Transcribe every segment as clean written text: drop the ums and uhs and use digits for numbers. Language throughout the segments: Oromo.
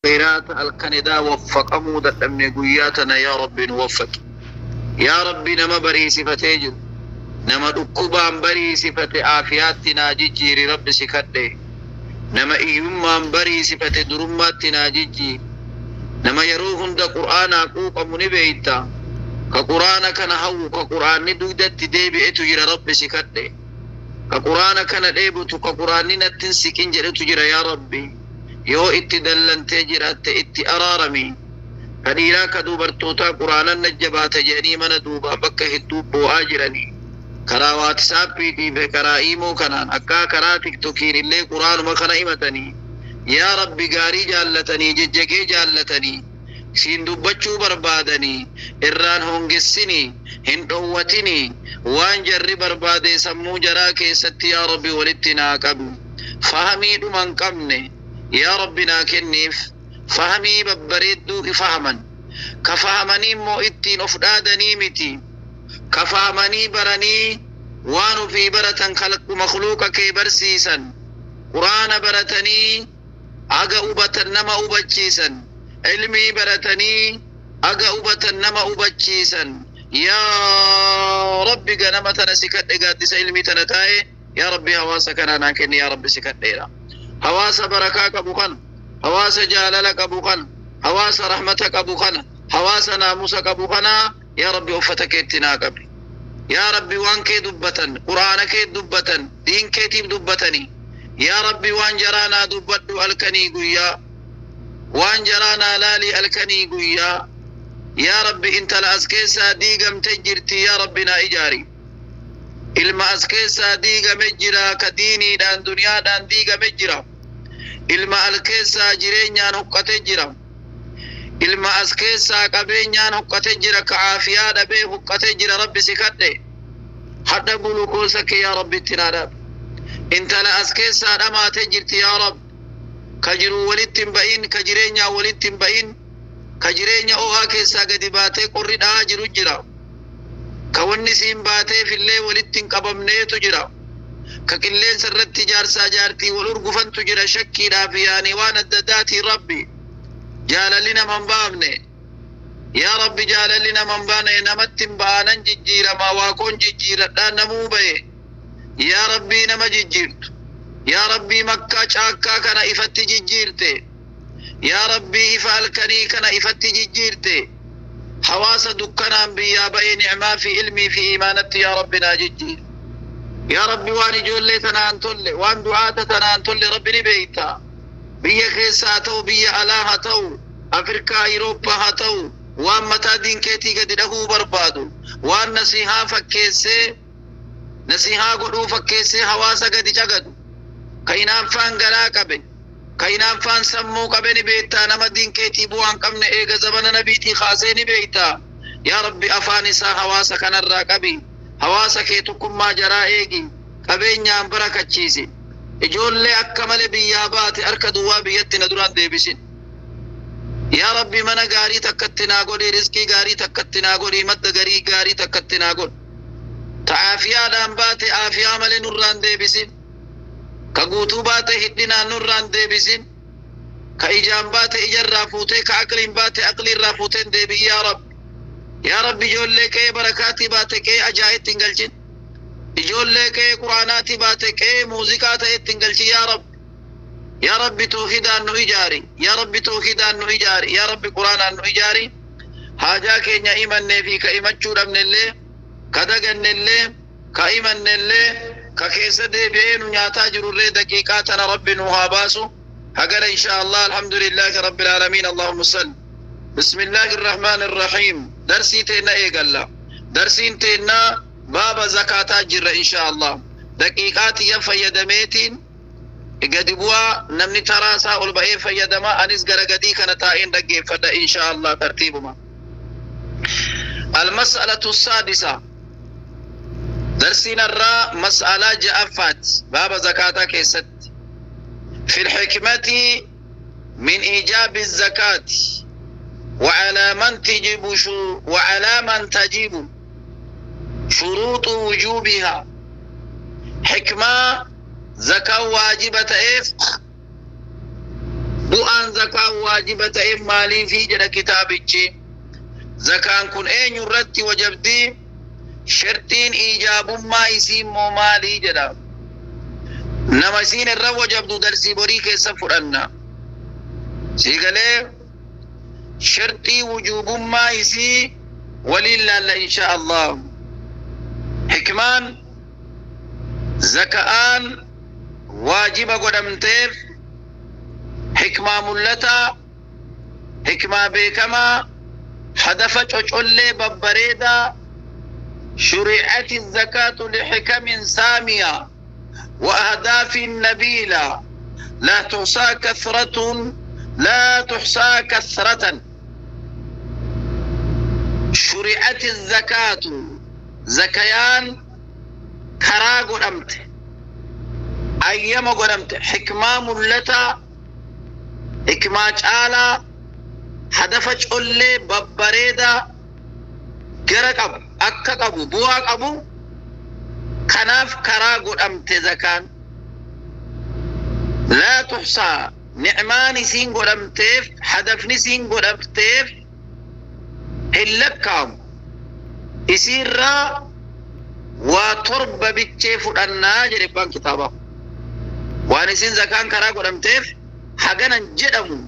Khayraata halkan edaa waffaqamuu dadhabne guyyaa tana yaa Rabbi nu waffaqi. Yaa Rabbi nama bariisifatee jiru, nama dhukkubaan bariisifate aafiyaatti naa jijjiiri Rabbi si kadhe. Nama iyyummaan bariisifate durummaatti naa jijjiiri. Nama yeroo hunda Qur'aanaa quuqamu ni beeyta. Ka Qur'aana kana hawwu, ka Qur'aanni dugdatti deebi'etu jira Rabbi si kadhe. Ka Qur'aana kana dheebutu, ka Qur'aanni natti hin siqin jedhetu jira yaa Rabbi. Yoo itti dallantee jiraatte itti araarami. Ka dhiiraa ka dubartootaa Qur'aanan na jabaata jedhanii mana duubaa bakka hedduu boo'aa jiranii. Karaa waatisaappiitii fi karaa iimoo kanaan akkaa karaa tiktokiin illee Qur'aanuma kana himatanii. Yaa Rabbi gaarii jaallatanii, jejjegee jaallatanii, siin dubbachuu barbaadanii, irraan hongessinii, hin dhowwatinii, waan jarri barbaade sammuu jaraa keessatti yaa Rabbi walitti naa qabi. Fahamii dhuma hin qabne yaa Rabbi naa kenniif. Fahamii babbareedduu fahaman. Ka fahamanii immoo ittiin of dhaadanii miti. Ka fahamanii baranii waan ofii baratan makhluuqa kee barsiisan. Qur'aana baratanii aga hubatan nama hubachiisan. Ilmii baratanii aga hubatan nama hubachiisan. Yaa Rabbi ganama tana si kadhe gaaddisa ilmii tana taa'e yaa Rabbi hawaasa kanaa naa kenni yaa Rabbi si kadheera. Hawaasa barakaa qabu kana, hawaasa jaalala qabu kana, hawaasa rahmata qabu kana, hawaasa naamusa qabu kana yaa Rabbi uffata keetti naa qabi. Yaa Rabbi waan kee dubbatan, Qur'aana kee dubbatan, diin keetiif dubbatanii. Yaa Rabbi waan jaraa naa dubbadhu halkanii guyyaa. Waan jaraa naa laalii halkanii guyyaa. Yaa Rabbi intala as keessaa diigamte jirti yaa Rabbi naa ijaari. Ilma as keessaa diigame jira ka diiniidhaan duniyaadhaan diigame jira. Ilma al keessaa jireenyaan huqqate jira. Ilma as keessaa qabeenyaan huqqate jira ka aafiyaa dhabee huqqate jira Rabbi si kadhe. Hadha gulukoosa kee yaa Rabbi itti naa dhaabi. Intala as keessaa dhamaate jirti yaa Rabbi. Ka jiru walitti hin ba'in, ka jireenyaa walitti hin ba'in, ka jireenya ho'aa keessaa gadi baatee qorri dha'aa jiru jira. Ka wanni siin baateef illee walitti hin qabamneetu jira. Ka qilleensa irratti jaarsaa jaartii wal urgufantu jira shakkiidhaaf yaani waan adda addaatiin Rabbi. Jaalalli nama hin baafne. Yaa Rabbi jaalalli nama hin baane namatti hin ba'anan jijjiirama waaqoon jijjiiradhaan namuu ba'e. Yaa Rabbii nama jijjiirtu. Yaa Rabbii makkaa caakkaa kana ifatti jijjiirte. Yaa Rabbii ifa halkanii kana ifatti jijjiirte. Hawaasa dukkanaan biyyaa ba'e ni'maa fi ilmii fi imaanatti yaa Rabbi naa jijjiir. Yaa Rabbi waan ijoollee tanaan tolle, waan du'aata tanaan tolle Rabbi ni beekta. Biyya keessa haa ta'u, biyya alaa haa ta'u, Afrikaa, Awurooppaa haa ta'u, waan mataa diinkeetii gadi dhahuu barbaadu, waan nasihaa fakkeessee, nasihaa godhuu fakkeessee hawaasa gadi cagadu. Ka hinaaffaan garaa qabe, ka hinaaffaan sammuu qabe ni beektaa nama diinkeetii bu'aa hin qabne eega zamana nabiitii kaasee ni beektaa. Yaa Rabbi afaan isaa hawaasa kanarraa qabi. Hawaasa kee tokkummaa jaraa eegi. Qabeenyaan barakachiisi. Ijoollee akka malee biyyaa baate harka duwwaa biyyatti na duraan deebisin. Yaa Rabbi mana gaarii takkatti naa godhi, rizqii gaarii takkatti naa godhi, madda garii gaarii takkatti naa godhi. Ta aafiyaadhaan baate aafiyaa malee nurraan deebisin. Ka guutuu baate hidhinaan nurraan deebisin. Ka ijaan baate ijarraa fuutee, ka aqliin baate aqliirraa fuuteen deebi'i yaa Rabbi. Yaa Rabbi ijoollee qe'ee barakaatii baate qe'ee ajaa'itti hin galchin. Ijoollee qe'ee quraanaatii baate qe'ee muuziqaa ta'etti hin galchin yaa Rabbi. Yaa Rabbi toohidaan nu ijaari. Yaa Rabbi toohidaan nu ijaari. Yaa Rabbi quraanaan nu ijaari. Haajaa keenya himannee fi ka himachuu dhabnellee, ka dagannellee, ka himannellee, ka keessa deebi'ee nu nyaataa jirullee daqiiqaa tana Rabbi nu haa baasu. Hagana insha Allah alhamdulillahi rabbil aalamiin Allahumma salli. Bismillahi irrahmaan irrahiim. Darsii teenna eegalla. Darsiin teenna baaba zakaataa jirra insha Allah. Daqiiqaa tiyya fayyadameetiin gadi bu'aa namni taraa isaa ol ba'ee fayyadama anis gara gadii kana taa'een dhaggeeffadha insha Allah tartiibuma. Almas'alatu saadisa. Darsiin irraa mas'alaa ja'affaati baaba zakaataa keessatti. في الحكمة من إيجاب الزكاة وعلى من تجب وعلى من تجب شروط وجوبها. حكمة زكاة واجبة إف Bu'aan zakaan waajiba ta'eef maaliifi jedha kitaabichi. Zakaan kun eenyu irratti wajabdii? Shartiin ijaabummaa isii immoo maalii jedha. Nama isiin irra wajabdu darsii borii keessa fudhanna. Siigalee shartii wujuubummaa isii waliin laalla insha Allah. Hikmaan zaka'aan waajiba godhamteef hikmaa mul'ataa, hikmaa beekamaa, hadafa cocollee babbareedaa. شرعت الزكاة لحكم سامية وأهداف نبيلة لا تحصى كثرة لا تحصى كثرة. شرعت الزكاة زكيان كرا قدمت أيام قدمت حكمة ملتا حكمة چالا هدف چولي ببريدا gara qabu akka qabu bu'aa qabu kanaaf karaa godhamte zakaan. Laa tuxsaa nicmaan isiin godhamteef hadafni isiin godhamteef hin lakkaamu. Isiirraa waa torba bichee fudhannaa jedhe abbaan kitaabaa. Waan isiin zakaan karaa godhamteef haganan jedhamu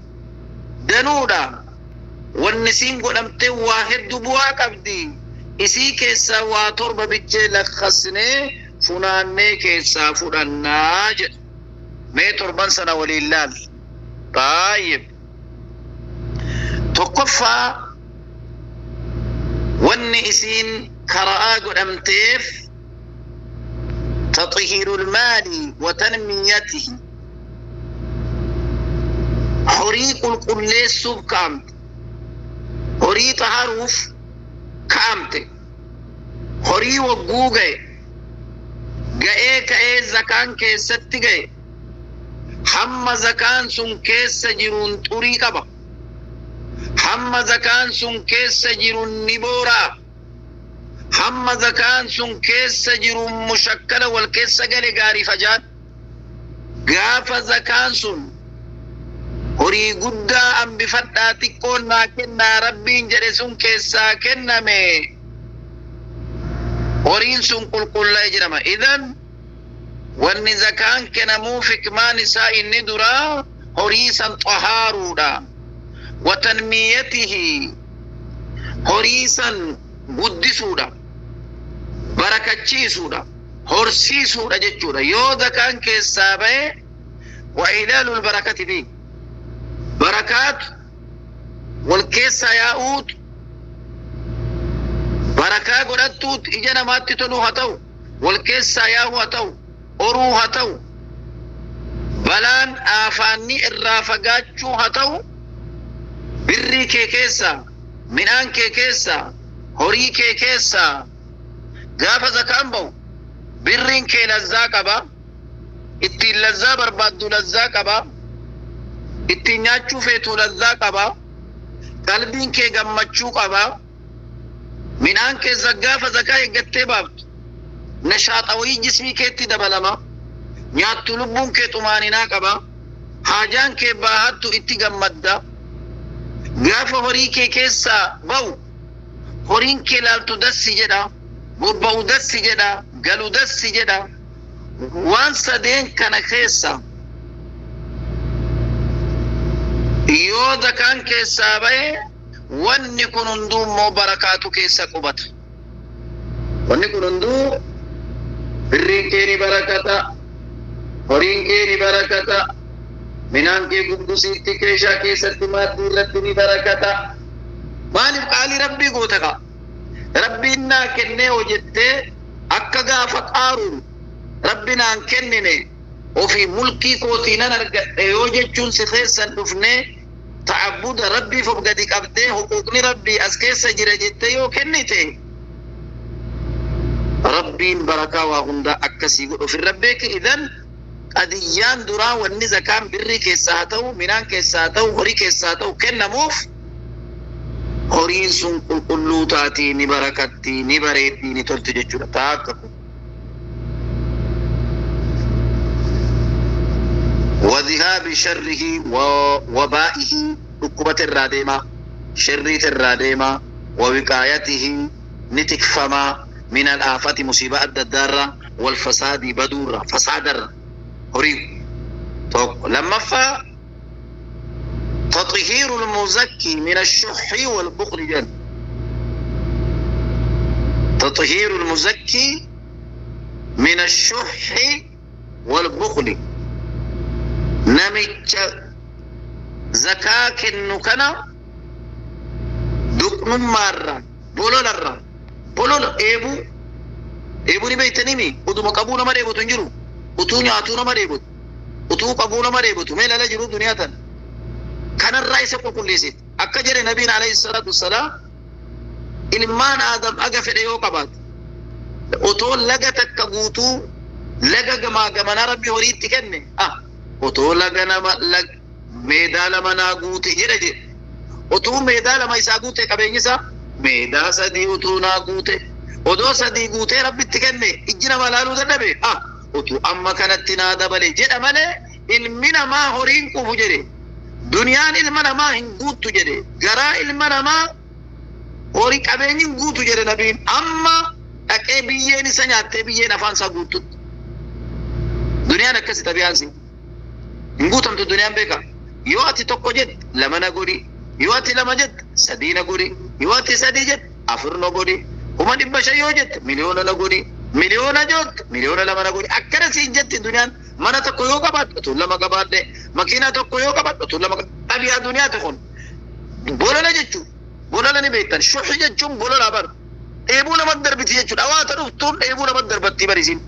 danuudha. Wanni isiin godhamte waa hedduu bu'aa qabdi. Isii keessaa waa torba bichee lakkasnee funaannee keessaa fudhannaa jedha. Mee torban sana waliin laal. Baay'ee. Tokkoffaa wanni isiin karaa godhamteef taxihiirul maali wa tanmiyatihi. Horii qulqulleessuuf kaa'amte. Horii xaharuuf kaa'amte. Horii wagguu ga'e ga'ee ka'ee zakaan keessatti ga'e hamma zakaan sun keessa jiruun xurii qaba. Hamma zakaan sun keessa jiruun ni booraa. Hamma zakaan sun keessa jiruun mushakkala wal keessa gale gaarii fajaan. Gaafa zakaan sun horii guddaa hambifadhaa xiqqoon naa kennaa rabbiin jedhe sun keessaa kenname horiin sun qulqullaa'e jedhama. Idan wanni zakaan kennamuuf hikmaan isaa inni duraa horii san xahaaruudha. Wa tanmiyatihi horii san guddisuudha, barakachiisuudha, horsiisuudha jechuudha. Yoo zakaan keessaa ba'e wa ilaalul barakati fi barakaatu wal keessa yaa'uutu barakaa godhattuut ija namaatti toluu haa ta'u, wal keessaa yaa'uu haa ta'u, horuu haa ta'u, balaan aafaanni irraa fagaachuu haa ta'u, birrii kee keessa, midhaan kee keessa, horii kee keessa gaafa zakaan ba'u birriin kee lazzaa qaba, ittiin lazzaa barbaaddu lazzaa qaba, ittiin nyaachuu feetu lazzaa qaba, qalbiin kee gammachuu qaba. Midhaan keessa gaafa zakaa eeggattee baaftu nashaaxa wayii jismii keetti dabalama, nyaattu lubbuun kee xumaaninaa qaba, haajaan kee baahattu itti gammadda. Gaafa horii kee keessaa ba'u horiin kee laaltu dassi jedha, bobba'u dassi jedha, galu dassi jedha. Waan sadeen kana keessa yoo zakaan keessaa ba'e wanni kun hunduu immoo barakaatu keessa qubata. Wanni kun hunduu birriin kee ni barakata, horiin kee ni barakata, midhaan kee guggusiitti keeshaa keessatti maaddii irratti ni barakata. Maaliif qaalii rabbii goota kaa? Rabbiin naa kennee hojjettee akka gaafa qaaruun rabbi naan kennine ofii mulkii kootii nan argadhe yoo jechuun si keessan dhufnee ta'abbuda rabbiif of gadi qabdee huquuqni rabbii as keessa jira jettee yoo kennite rabbiin barakaa waa hundaa akkasii godhu ofirra beeki. Idan qadiyyaan duraa wanni zakaan birrii keessaa haa ta'u, midhaan keessaa haa ta'u, horii keessaa haa ta'u kennamuuf horiin sun qulqulluu taatii ni barakatti, ni bareeddii, ni tolti jechuudha. Taakka kun. وذهاب شره ووبائه ركبة الرادمة شريت الرادمة ووقايته نتكفما من الآفات مصيبة الدارة والفساد بدورة فساد هريب. لما تطهير المزكي من الشح والبخل جل. تطهير المزكي من الشح والبخل. نمتش زكاك النكنا دقن مرة بولولرة بولول إبو إبو نبيتنيمي ودو مقبولة ما ريبو تنجرو وتوني عطونا ما ريبو وتو قبولة ما ريبو تميل على جرو دنيا كان الرئيس يقول ليست أكجر النبي عليه الصلاة والسلام إلمان آدم أقف إليه قبات وتو لقتك كقوتو لقى ما جمنا ربي وريد تكني وتو لقى نما لق ميدا لما ناقوتي جرجي وتو ميدا لما يساقوتي كبينيسا ميدا سدي وتو ناقوتي ودو سدي قوتي ربي تكني إجنا ملالو النبي وتو أما كانت تنادى بلي جد أمله إلمنا ما هورين كوفو جري دنيان إلمنا ما هنقوتو جري جرا إلمنا ما هوري كبينين قوتو جري نبيين أما أكبيين سنيات بيين أفانسا قوتو دنيا نكسي تبيانسي نقوتم تو دنيا بيكا يواتي توكو جد لما نقولي يواتي لما جد سدي نقولي يواتي سدي جد أفر نقولي وما نبشا يوجد مليون نقولي مليون جد مليون لما نقولي أكرسي جد الدنيا ما نتكو يوكا بات تقول لما قبات مكينة تكو يوكا بات تقول لما أبي الدنيا تكون بولا جدشو بولا نبيتن شو حجتشم بولا بر إبونا ما دربتي جدشو أواتر أفتون إبونا ما دربتي بريسين.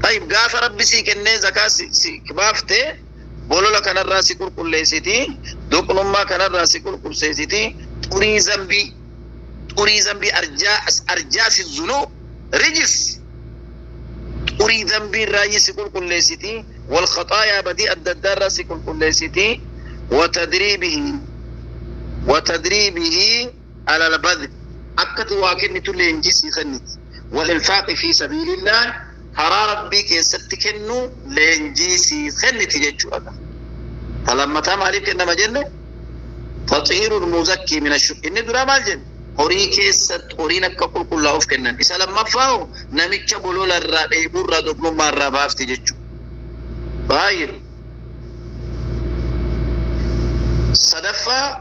طيب غاف ربي سي كنّي زكاة سي كبافته بولولا كان الراسي كل كل سيتي دوكلما كان الراسي كل كل سيتي توري ذنبي أرجاء في الذنوب رجس توري ذنبي الرئيس كل كل سيتي والخطايا بديء الدار راسي كل كل سيتي وتدريبه على البذل أكت واكن تلين جسي خنت والإنفاق في سبيل الله حرارة بك يستكنو لينجيسي خنتي جتشو أنا فلما تام عليك إنما جنة تطهير المزكي من الشك إن درا ما جن هوريك ست هورينك كل كل أوف كنن إذا لما فاو نميتش بلول الرأي برا دبلو مرة بافتي جتشو باير صدفة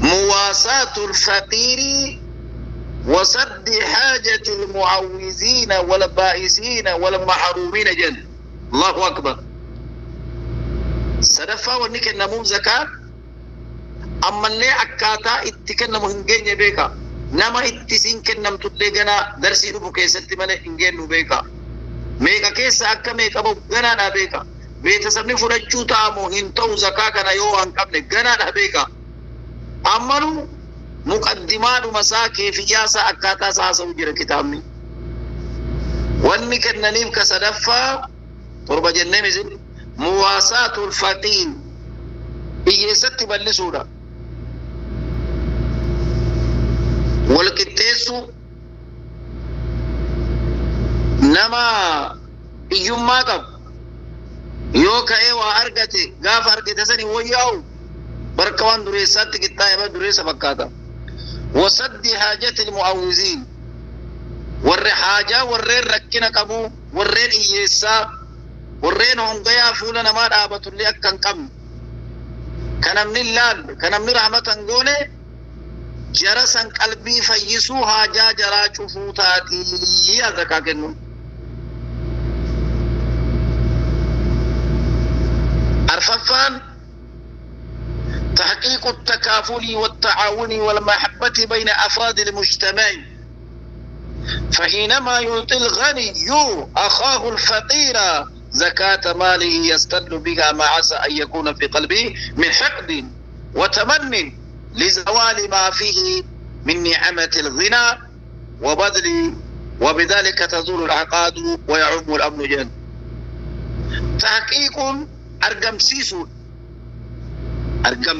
مواساة الفقير وسد حاجة المعوزين والبائسين والمحرومين جل. الله أكبر. صدفة ونك النموم زكاة أما اللي أكاتا اتكن مهنجين بيكا نما اتسين كنم تطلقنا درسي ربو كيست من إنجين بيكا ميكا كيسا أكا ميكا بو غنا بيكا بيتسبني فرجو تامو هنتو زكاة كنا يوهن قبل غنا بيكا أمانو مقدمات مساكي في جاسة أكاتا ساسو جرى كتابني واني كننيم كصدفة تربة جنة زين مواساة الفقير إيجازت بلسودا والكتيسو نما إيجما قب يوكا إيوا أرغتي غاف أرغتي سني وياو بركوان دريسات كتاب دريسة بكاتا وسد حاجة المعوزين والرحاجة والرين ركنا كبو والرين إيسا والرين هنغيا فولا نما رابط اللي أكن كم كان من الله كان من رحمة قولي جرسا قلبي فيسو حاجة جرا شفوتاتي يا كنو أرففان تحقيق التكافل والتعاون والمحبة بين أفراد المجتمع فحينما يعطي الغني أخاه الفقير زكاة ماله يستدل بها ما عسى أن يكون في قلبه من حقد وتمن لزوال ما فيه من نعمة الغنى وبذل وبذلك تزول العقاد ويعم الأمن جل. تحقيق أرقم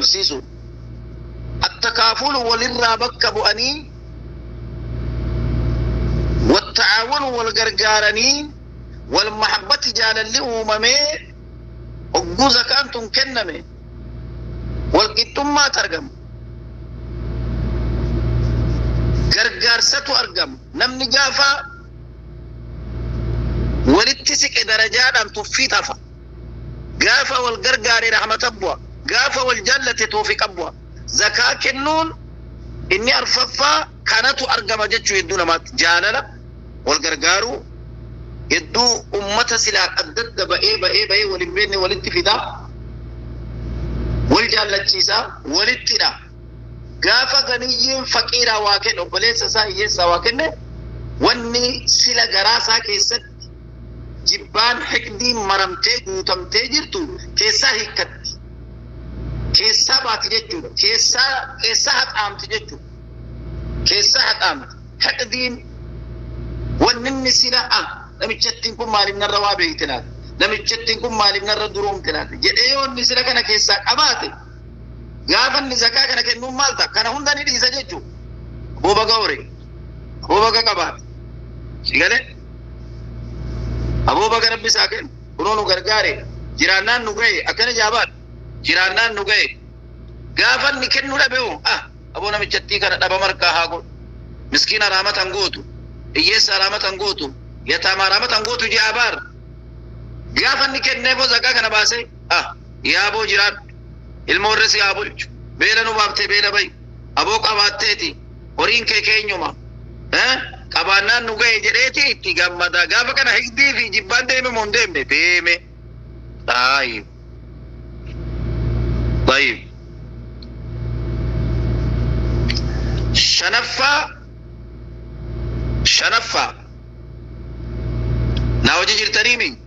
سيسو التكافل وللرابك بؤني والتعاون والقرقارني والمحبة جالا لأممي Hogguu zakaan tun kenname walqixxummaatu argama. Gargaarsatu argama. Namni gaafa walitti siqe darajaadhaan tuffii tafa. Gaafa wal gargaare rahmata bu'a. Gaafa wal jaallate toofiqa bu'a. Zakaa kennuun inni arfaffaa kanatu argama jechuu hedduu namaatti. Jaalala wal gargaaruu hedduu ummata silaa adda adda ba'ee ba'ee ba'ee wal hin beekne walitti fidaa. Wal jaallachiisaa walittidha. Gaafa ganiyyiin faqiiraa waa kenne obboleessa isaa hiyyeessaa waa kenne wanni sila garaa isaa keessatti jibbaan hiqdiin maramtee guutamtee jirtu keessaa hiikkatti. Keessaa baati jechuudha. Keessaa haxaamti jechuudha. Keessaa haxaamti. Hiqdiin wanni inni sila namichattiin kun maaliif narra waa beekti laata? Namichattiin kun maaliif narra duroomte laata? Jedhee yoo inni sila kana keessaa qabaate gaafa inni zakaa kana kennuun maal ta'a? Kana hunda ni dhiisa jechuudha. Aboo baga hore. Aboo baga qabaate. Si galee? Aboo baga rabbi isaa kennu. Kunoo nu gargaare. Jiraannaan nu gahe. Akkana jaabaadha. Jiraannaan nu gahe. Gaafa inni kennu dhabe hoo? Aboo namichattii kana dhaba markaa haa godhu. Miskiina raamatan gootu. Hiyyeessa raamatan gootu. Yataamaa raamatan gootu jaabaar. Gaafa inni kenneefoo zakaa kana baasee yaaboo jiraadhu. Ilmoo irra si haa bulchu. Beela nu baaftee beela bahi. Aboo qabaatteeti. Horiin kee keenyuma. Qabaannaan nu gahe jedheeti itti gammada. Gaafa kana higdii fi jibbaan deeme moo hin deemne? Deeme. Taayib. Taayib. Shanaffaa. Naa hojii jirtaniimi?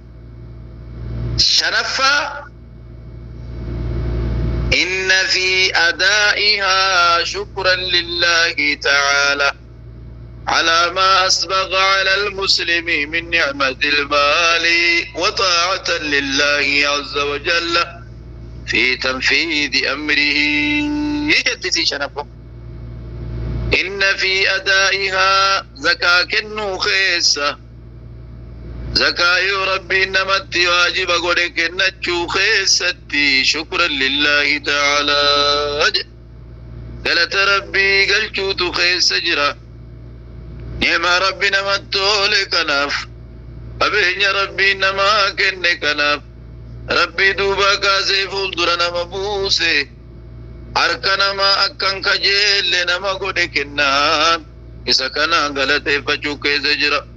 Shanaffaa. إن في أدائها شكرا لله تعالى على ما أسبغ على المسلم من نعمة المال وطاعة لله عز وجل في تنفيذ أمره. يجدتي شنفه. إن في أدائها زكاة كنو خيسة زكاة ربي نمت واجب قولك نتشو خيستي شكرا لله تعالى. قالت ربي قلتو خيس جرا نعم ربي نمت لك ناف أبين ربي نما كنك ناف ربي دوبا كاسي فولدر نما بوسي أركنا ما أكن كجيل نما قولك نان إذا كان قالت فتشو خيس جرا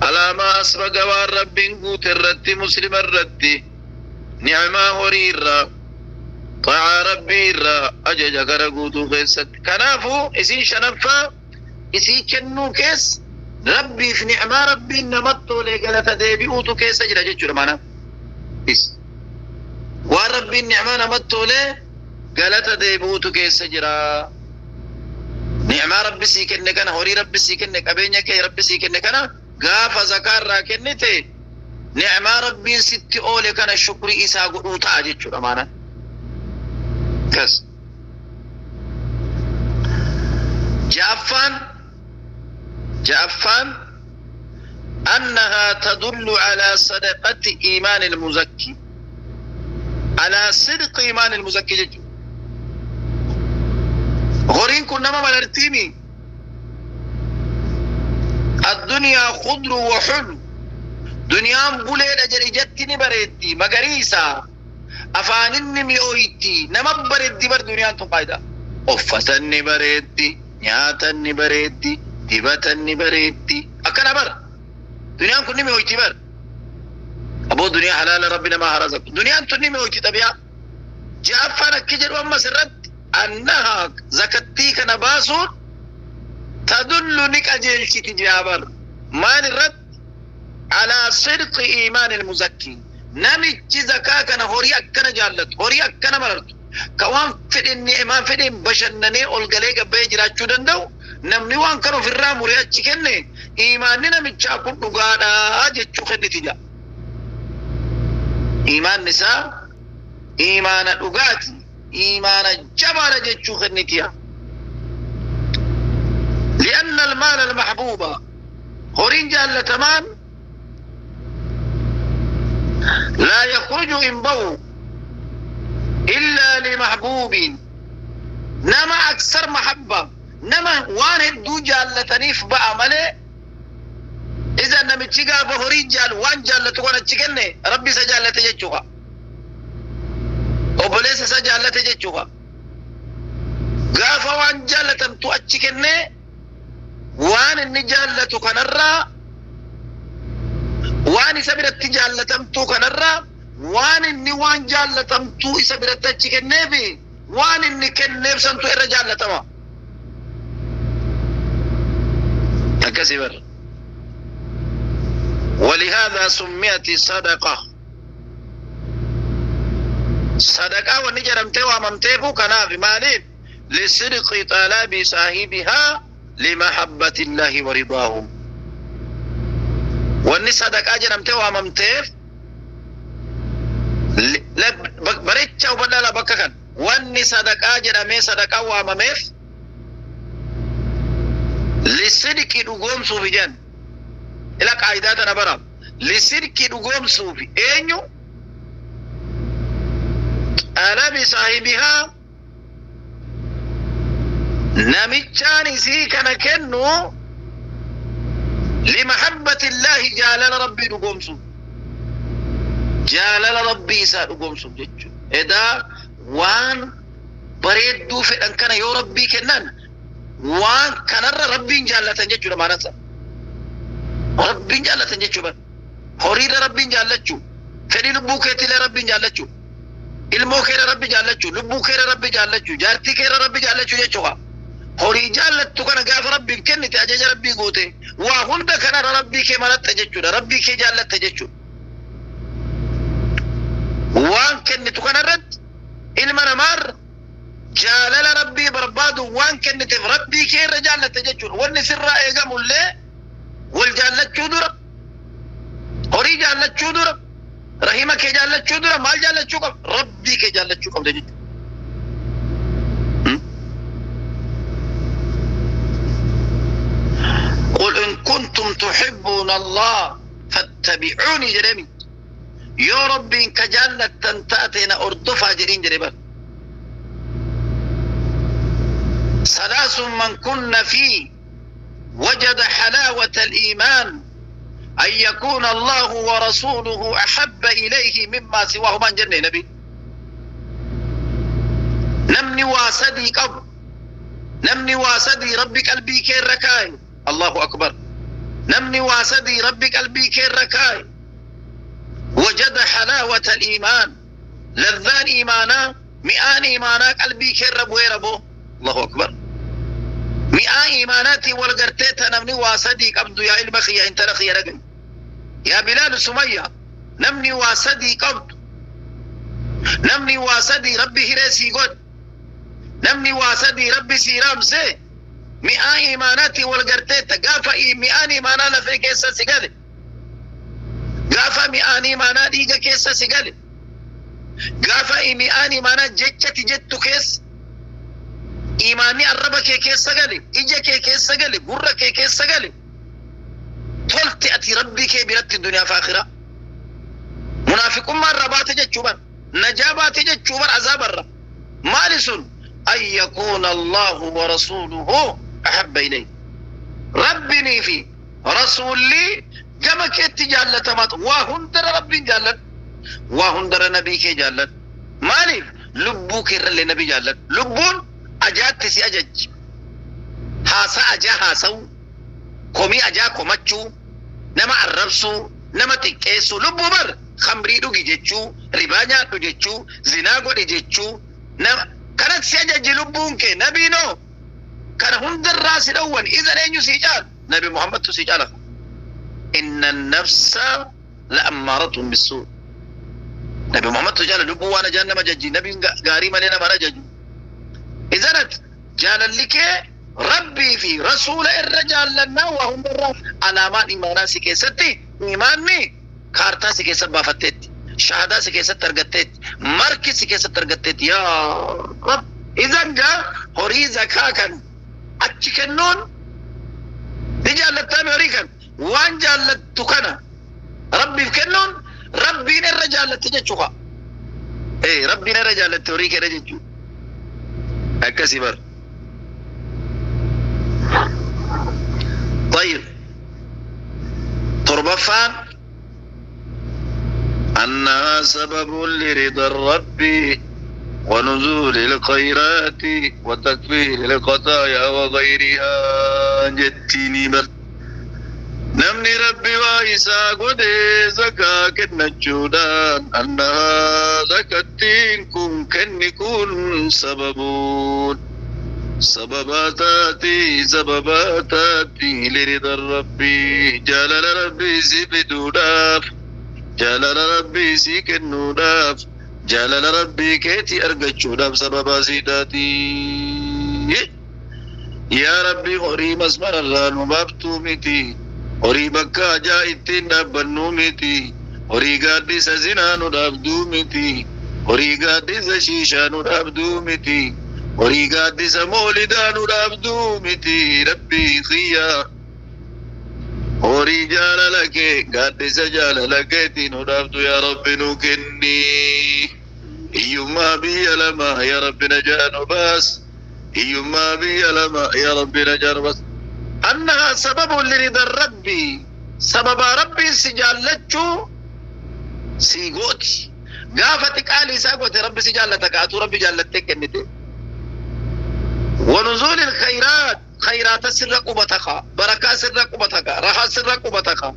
على ما أسبق والرب قوت الرد مسلم الرد نعمة هريرة طاعة ربي الرا أجج كرقوت خيست كنافو إسي شنفا إسي كنو كيس ربي في نعمة ربي نمتو لقلة ديبي أوتو كيس أجل أجج رمانا إس وربي النعمة نمتو لقلة ديبي أوتو كيس أجل نعمة ربي سيكنك أنا هوري ربي سيكنك أبينك ربي سيكنك أنا gaafa zakaarraa kennite ni'maa rabbiin sitti oole kana shukrii isaa godhuu ta'a jechuudha maana. Kas. Ja'affaan annahaa tadullu alaa sadaqati iimaani almuzakki alaa sidqi iimaani almuzakki jechuudha. Horiin kun nama malartiimi. الدنيا خضر وحلو دنيا بوليدا جريجتني بريدي مغريسا أفانني ميويتي نما بريدي بر دنيا تقايدا أفتني بريدي نياتني بريدي دبتني بريدي أكنا بر دنيا كني ميويتي بر أبو دنيا حلال ربنا ما رزق دنيا تني ميويتي تبيا جافنا كجر وما سرت أنها زكتي كنباسون تدل نك أجل تجابر ما الرد على صدق إيمان المزكي نمج زكاة كان هوري أكنا جالت هوري أكنا مررت كوان فدين إيمان فدين بشنني أولغلي قبي جراچو دندو نمني وان كانوا في الرام وريا چكني إيماني نمج أكون نقادا جتشو خدي تجا إيمان نساء إيمان أغاتي إيمان جبار جتشو خدي تجا لأن المال المحبوبة هورين جالة تمام لا يخرج إن بو إلا لمحبوب نما أكثر محبة نما وان هدو جالتنيف بأمله إذا نمتشي قافة هري جال وان جالتو وانا تشكني ربي سجالته جتشوها وبليس سجالته جتشوها قافة وان جالتم تو أتشكني وان إني جالتو كنرى وان سبرت جالتم تو كنرى وان إني وان جالتم تو سبرت أتشكني بي وان إني كنيف سنتو إر جالتما تكسبر. ولهذا سميت صدقة صدقة ونجرمته واممته كناف مالين لصدق طلب صاحبها لمحبة الله ورضاه. واني صدقة جرمته واممته بريتشا وبدلا بككن واني صدقة جرمه صدقة واممه لصدق دغوم سوفيجان إلى قاعدة نبرا لصدق دغوم سوفي أنيو أنا بصاحبها نمتشاني سي كان كنو لمحبة الله جالل ربي دغوم سوف جالل ربي سا دغوم سوف جچو إذا وان بريدو في أن كان يو ربي كنان وان كان ربي جالتن جچو لمانسا ربي جالتن جچو بر هوري ربي جالچو فدي لبو كيتي ربي جالچو ilmoo keera rabbi jaallachuu lubbuu keera rabbi jaallachuu jaartii keera rabbi jaallachuu jechuudha. Horii jaallattu kana gaafa rabbiin kennite ajaja rabbii goote waa hunda kanarra rabbii kee malatte jechuudha. Rabbii kee jaallatte jechuudha. Waan kennitu kanarratti ilma namaarra jaalala rabbii barbaadu waan kenniteef rabbii kee irra jaallatte jechuudha. Wanni sirraa eegamullee wal jaallachuu dura horii jaallachuu dura رحمك جالچو درا مال جالچو قب ربي کے جالچو قب دے. قل إن كنتم تحبون الله فاتبعوني جرمي يا ربي إنك جالت تنتاتنا أردفا جرين جريبا. ثلاث من كن فيه وجد حلاوة الإيمان أن يكون الله ورسوله أحب إليه مما سواهما جنة نبي نمني واسدي قبل نمني واسدي ربي قلبي كيركاي الله أكبر نمني واسدي ربي قلبي كيركاي وجد حلاوة الإيمان لذان إيمانا مئان إيمانا قلبي كيربو يربو الله أكبر مئة إيماناتي والقرتيتا نمني واسدي قبض يا المخي انت رخي رقم يا بلال سمية نمني واسدي قبض نمني واسدي ربي هرسي قد نمني واسدي ربي سيرام سي مئة إيماناتي والقرتيتا قافا مئة إيمانا لفي كيسا سيقالي قافا مئة إيمانا ديقا كيسا سيقالي قافا مئة إيمانا جتشتي جتو كيس إيماني الرب كي كيس سجلي إجا كي كيس سجلي قرة كي كيس سجلي تلت أتي ربي كي بلت الدنيا فاخرة منافق ما الربات جتشوبر نجابات جتشوبر عذاب الرب مالس أن يكون الله ورسوله أحب إليه ربني في رسولي جمك اتجالة مات وهندر ربي جالت وهندر نبي كي جالت مالي لبوك اللي نبي جالت لبون أجات سي أجج هاسا أجا هاسو كومي أجا كوماتشو نما الربسو نما تكيسو لبو بر خمري دوغي جيتشو ربانيا دو جيتشو زنا غودي جيتشو نما كانت سي أجج لبون كي نبي نو كان هند الراس الأول إذا أين سيجال نبي محمد تسيجاله إن النفس لأمارة بالسوء نبي محمد تسيجاله لبو وانا جهنم ججي نبي غاري مالنا مرا ججي إذا جال لك ربي في رسول الرجال لنا وهم علامات إيمانا سكيستي إيماني كارتا سكيست بافتت شهادة سكيست ترغتت مركز سكيست ترغتت يا رب. إذا جاء هوري زكاة كان أتشكنون رجال التامي هوري كان وان جال تكنا ربي كنون Rabbiin irra jaalatte jechuudha. Rabbiin irra jaalatte horii kee jechuudha. Akkasii bar. طيب تربفان أنها سبب لرضا الرب ونزول الخيرات وتكفير الخطايا وغيرها جتيني بر نمني ربي وإسا قدي زكا كنا جودان أنها زكتين كن كن سببون سبباتاتي سبباتاتي لرضا ربي جلال ربي سيبدوداف جلال ربي سيكنوداف جلال ربي كيتي أرقشوداف سببا سيداتي يا ربي غري مسمر الران مبابتو متي غري بكا جائتين دبنو متي غري قادي سزنانو دابدو متي غري قادي سشيشانو دابدو متي horii gaaddisa moolidaa nu dhaabduu miti rabbii xiyyaa horii jaalala kee gaaddisa jaalala keetii nu dhaabdu yaa rabbi nu kenni hiyyummaa biyya lama yaa rabbi najaa nu baas hiyyummaa biyya lama yaa rabbi najaa nu baas. أنها سبب لرضا ربي سبب ربي سجالتشو سيغوتي قافتك آلي ساقوتي ربي سجالتك أتو ربي جالتك كنتي ونزول الخيرات خيرات سر قبتك بركة سر قبتك راحة سر قبتك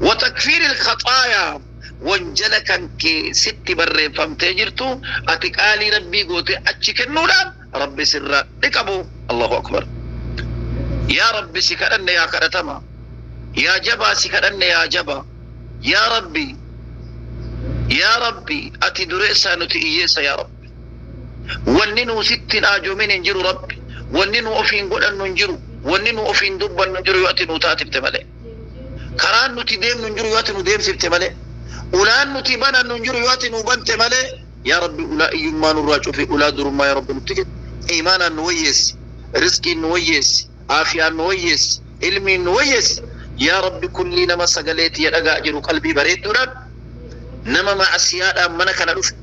وتكفير الخطايا وانجلك كي ست بر فمتجرتو أتك آلي ربي قوتي أتشك النوران ربي سر لكبو الله أكبر يا ربي سكرن يا كرتما يا جبا سكرن يا جبا يا ربي يا ربي أتي دريسا نتي إيسا يا رب wanni sittin ajoomin hin jiru rabbi wanni nu ofiin godhannu hin jiru wanni nu ofiin dubbannu hin jiru yoo ati nu taatifte malee karaan nuti deemnu hin jiru yoo ati nu deemsifte malee ulaan nuti banannu hin jiru yoo ati nu bante malee yaa rabbi ulaa iyyummaa nurraa cufi ulaa durummaa yaa rabbi nutti kenni iimaanaan nu wayyeessi rizqiin nu wayyeessi aafiyaan nu wayyeessi ilmiin nu wayyeessi yaa rabbi kullii nama sagaleetii dhagaa jiru qalbii bareedduudhaan nama macasiyaadhaan mana kana dhufe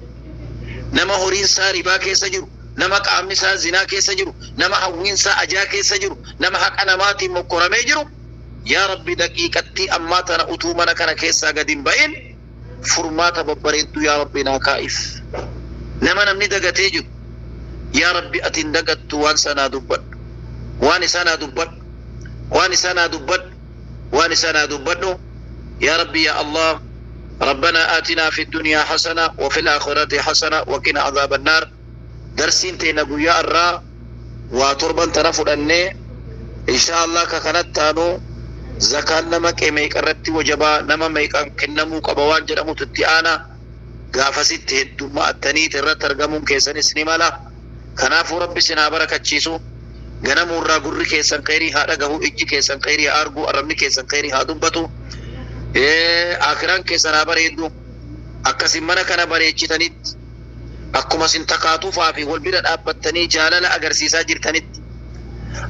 nama horiin isaa ribaa keessa jiru nama qaamni isaa zinaa keessa jiru nama hawwiin isaa ajaa keessa jiru nama haqa namaatiin mokkoramee jiru yaa rabbi daqiiqatti ammaa tana utuu mana kana keessaa gadi hin ba'in furmaata babbareedduu yaa rabbi naa kaa'if nama namni dagatee jiru yaa rabbi ati hin dagattu waan sanaa dubbadhu waan isaa dubbadhu waan isaa dubbadhu waan isaa dubbadhu yaa rabbi yaa allah ربنا آتنا في الدنيا حسنة وفي الآخرة حسنة وقنا عذاب النار درسين تينا قويا الرا وتربا تنفر أني إن شاء الله كانت تانو زكاة نما كيميك الرتي وجبا نما ميك كنمو كبوان جرمو تتيانا قافست هدو ما التنيت الرا ترقمون كيسان سنمالا كنافو ربي سنا بركة تشيسو غنمو الرا قرر كيسان خيري ها رقهو إجي كيسان خيري أرقو أرمني كيسان خيري ها دبتو akiraan keessanaa bareeddu akkasin mana kana bareechitanitti akkuma isin takaatuufaa fi wal bira dhaabbattanii jaalala agarsiisaa jirtanitti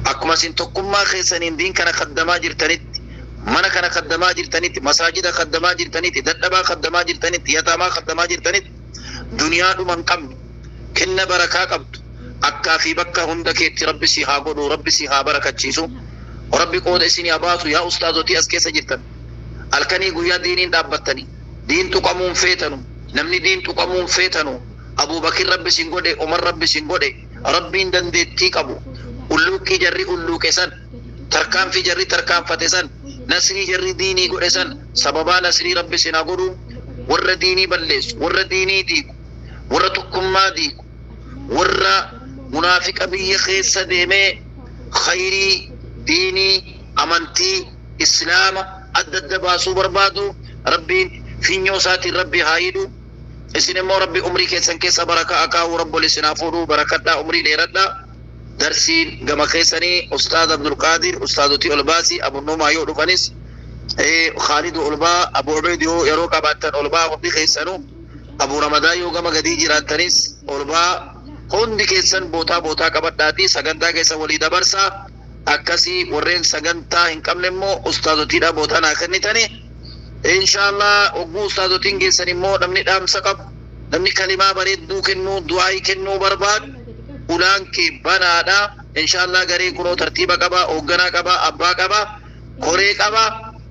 akkuma isin tokkummaa keessaniin diin kana kaddamaa jirtanitti mana kana kaddamaa jirtanitti masaajida kaddamaa jirtanitti dadhabaa kaddamaa jirtanitti yataamaa kaddamaa jirtanitti duniyaa dhuma hin qabne kenna barakaa qabdu akkaa fi bakka hunda keetti rabbi si haa godhu rabbi si haa barakachiisu rabbi qooda isin haa baasu yaa ustaazotii as keessa jirtan halkanii guyyaa diiniin dhaabbattanii diin tuqamuun feetanu namni diin tuqamuun feetanu Abubakir rabbi sin godhe Umar rabbi sin godhe rabbiin dandeettii qabu ulluuqqii jarri ulluuqe san tarkaanfii jarri tarkaanfate san nasrii jarri diinii godhe san sababaa nasrii rabbi sin haa godhu warra diinii balleessu warra diinii diigu warra tokkummaa diigu warra munaafiqa biyya keessa deemee khayrii diinii amantii islaama adda adda baasuu barbaadu rabbiin finyoo isaatiin rabbi haa hidhu isin immoo rabbi umrii keessan keessa barakaa akaa'u rabbol isin haa fuudhu barakadhaa umrii dheeradhaa darsiin gama keessanii ustaad Abdulqaadir ustaadotii ol baasii abunnumaa yoo dhufanis Khaalidu ol baa Abu Ubeyd yoo yeroo qabaattan ol baa hundi keessanuu Abu Ramadaan yoo gama gadii jiraattanis ol baa hundi keessan bootaa bootaa qabadhaatii sagantaa keessan walii dabarsaa akkasii warreen sagantaa hin qabne immoo ustaadotiidha bootaa naa kennitanii Inshaallah ogguu ustaazotiin geessan immoo namni dhaamsa qabu, namni kalimaa bareedduu kennuu, du'aayii kennuu barbaadu, ulaan kee banaadha. Inshaallah garee kunoo tartiiba qaba, hoogganaa qaba, abbaa qaba, koree qaba.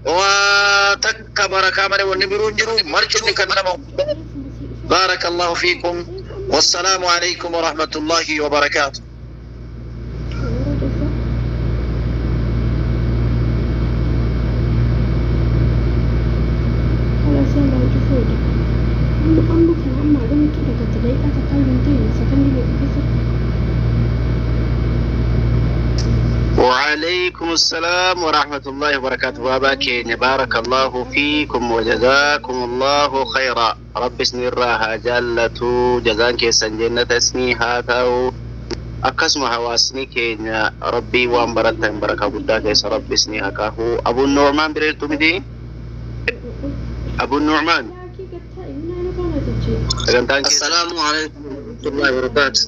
Waa takka barakaa malee wanni biroo hin jiru. Marcumni kan nama. Baarakallahu fiikum. Wassalaamu alaikum warahmatullahi wabarakaatu. Amma kana amma agamitti dhagatte daqiiqaa takkaa hin ta'in sakandii meeqa keessatti? وعليكم السلام ورحمة الله وبركاته. بابا كين، بارك الله فيكم وجزاكم الله خيرا. رب اسني الراها جالتو جزان كيسان جنة اسني هاتاو. Akkasuma hawaasni keenya Rabbii waan baratan barakaa guddaa keessa Rabbi isni haa kaahu. Abuun Nu'maan bira jirtu miti? Abuun Nu'maan, sagantaan keessa. السلام عليكم ورحمة الله وبركاته.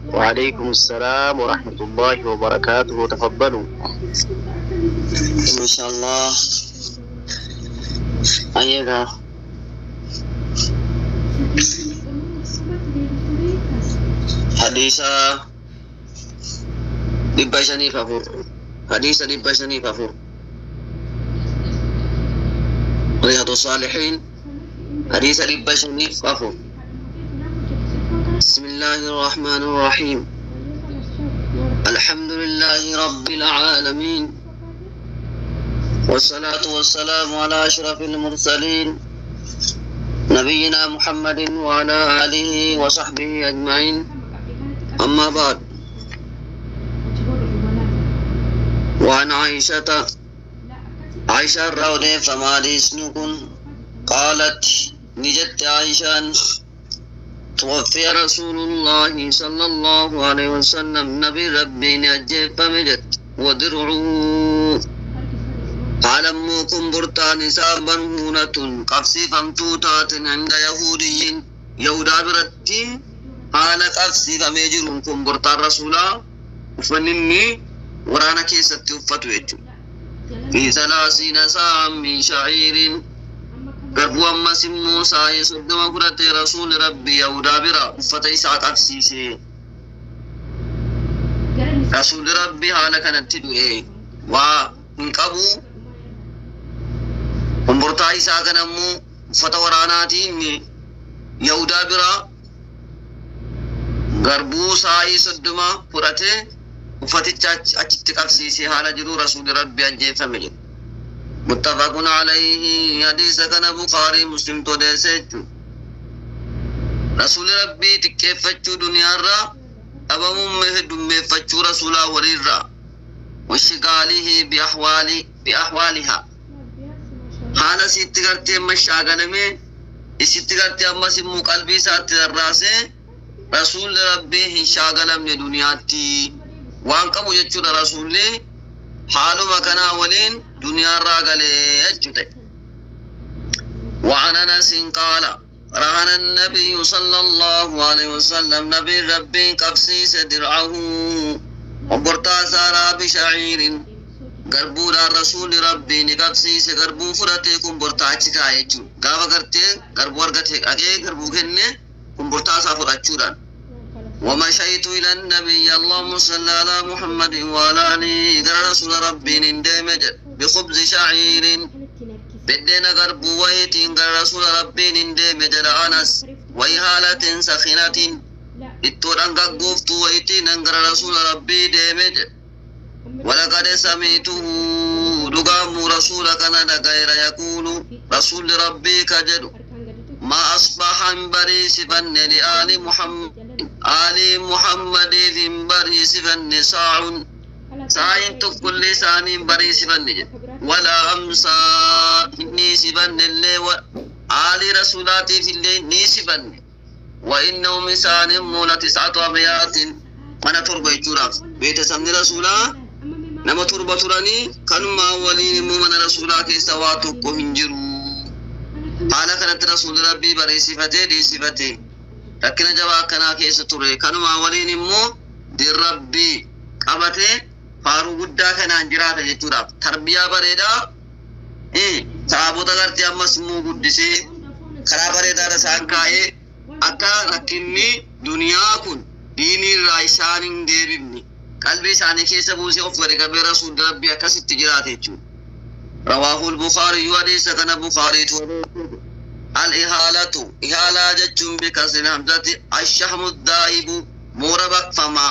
وعليكم السلام ورحمة الله وبركاته، تفضلوا. ما شاء الله، أيها حديثة 504، حديث 504، رياض الصالحين، حديث 504. بسم الله الرحمن الرحيم. الحمد لله رب العالمين، والصلاة والسلام على أشرف المرسلين، نبينا محمد وعلى آله وصحبه أجمعين. أما بعد، وعن عائشة، عائشة الرودة فما نكن، قالت، نجت عائشة: توفي رسول الله صلى الله عليه وسلم، نبي ربي نجف فمجت، ودرعه، قال kumburtaan isaa مرهونة qabsiifamtuu taateen عند يهودي، yahudaa biratti haala qabsiifamee jiruun kumburtaan rasuulaa, uffanni inni waraana keessatti uffatu jechuudha. في 30 صاعا من شعير، garbuu ammas immoo saa'ee 30 fudhate rasuulli Rabbii yahudaa bira uffata isaa qabsiise. Rasuulli Rabbii haala kanatti du'e, waa hin qabu. Kumburtaa isaa kana immoo uffata waraanaatiin yahudaa bira garbuu saa'ii 30 fudhate, uffaticha achitti qabsiise, haala jiru rasuulli Rabbii ajjeefame jedhu. متفق عليه، حديث kana Bukaarii Muslim odeesse jechuudha. Rasuulli Rabbii xiqqeeffachuu duniyaarraa dhabamuun heddummeeffachuu rasuulaa waliirraa وانشغاله بأحوالها، haala sitti gartee amma shaagalame isitti gartee ammas immoo qalbii isaatti rarraasee, rasuulli Rabbii hin shaagalamne duniyaatti waan qabu jechuudha. Rasuulli haaluma kanaa waliin duniyaarraa galee jechuudha. وعن أنس قال: رهن النبي صلى الله عليه وسلم، نبي ربي qabsiise، درعه، kumburtaa isaa، بشعير، garbuudhaan rasuulli Rabbii ni qabsiise. Garbuu fudhatee kumburtaa achi kaa'e jechuudha. Gaafa gartee garbuu argate dhaqee garbuu kenne kumburtaa isaa fudhachuudhaan. ومشيت إلى النبي، اللهم صل على محمد وعلى آله، قال رسول ربي ندمج، بخبز شعير، بدنا غربو ويتين قال رسول ربي ندمج أنس، وإهالة سخنة، ittoo dhangaggooftuu wayitiin gara rasuula Rabbii deeme jedhe. ولقد سمعته، dhugaamu rasuula kana dhagayra، يقول، rasuulli Rabbii ka jedhu: ما أصبح hin bariisifanne لآل محمد، آل محمد hin bariisifanne، صاع، saayin tokkollee isaanii hin bariisifanne jedhe، ولا أمسى، hin dhiisifanne illee, aalii rasuulaatiif illee hin dhiisifanne. وإنهم isaan immoo لتسعة أبيات، mana torba jechuudhaaf. Beetasabni rasuulaa nama torba turanii, kanumaa waliin immoo mana rasuulaa keessa waa tokko hin jiru. Haala kanatti rasuulli Rabbii bareessifatee dhiisifatee rakkina jabaa akkanaa keessa ture. Kanumaa waliin immoo dirrabbii qabatee faaruu guddaa kanaan jiraata jechuudhaaf. Tarbiyaa bareedaa. Sahaabota gartee ammas immoo guddisee karaa bareedaadha isaan kaa'ee akka rakkinni duniyaa kun diinii irraa isaan hin deebifne qalbii isaanii keessa buusee of gadi qabee rasuulli rabbii akkasitti jiraate jechuudha. رواه البخاري وليس كان بخاري. الإهالة إهالة جتشم بكسر الهمزة الشحم الذائب موربك فما.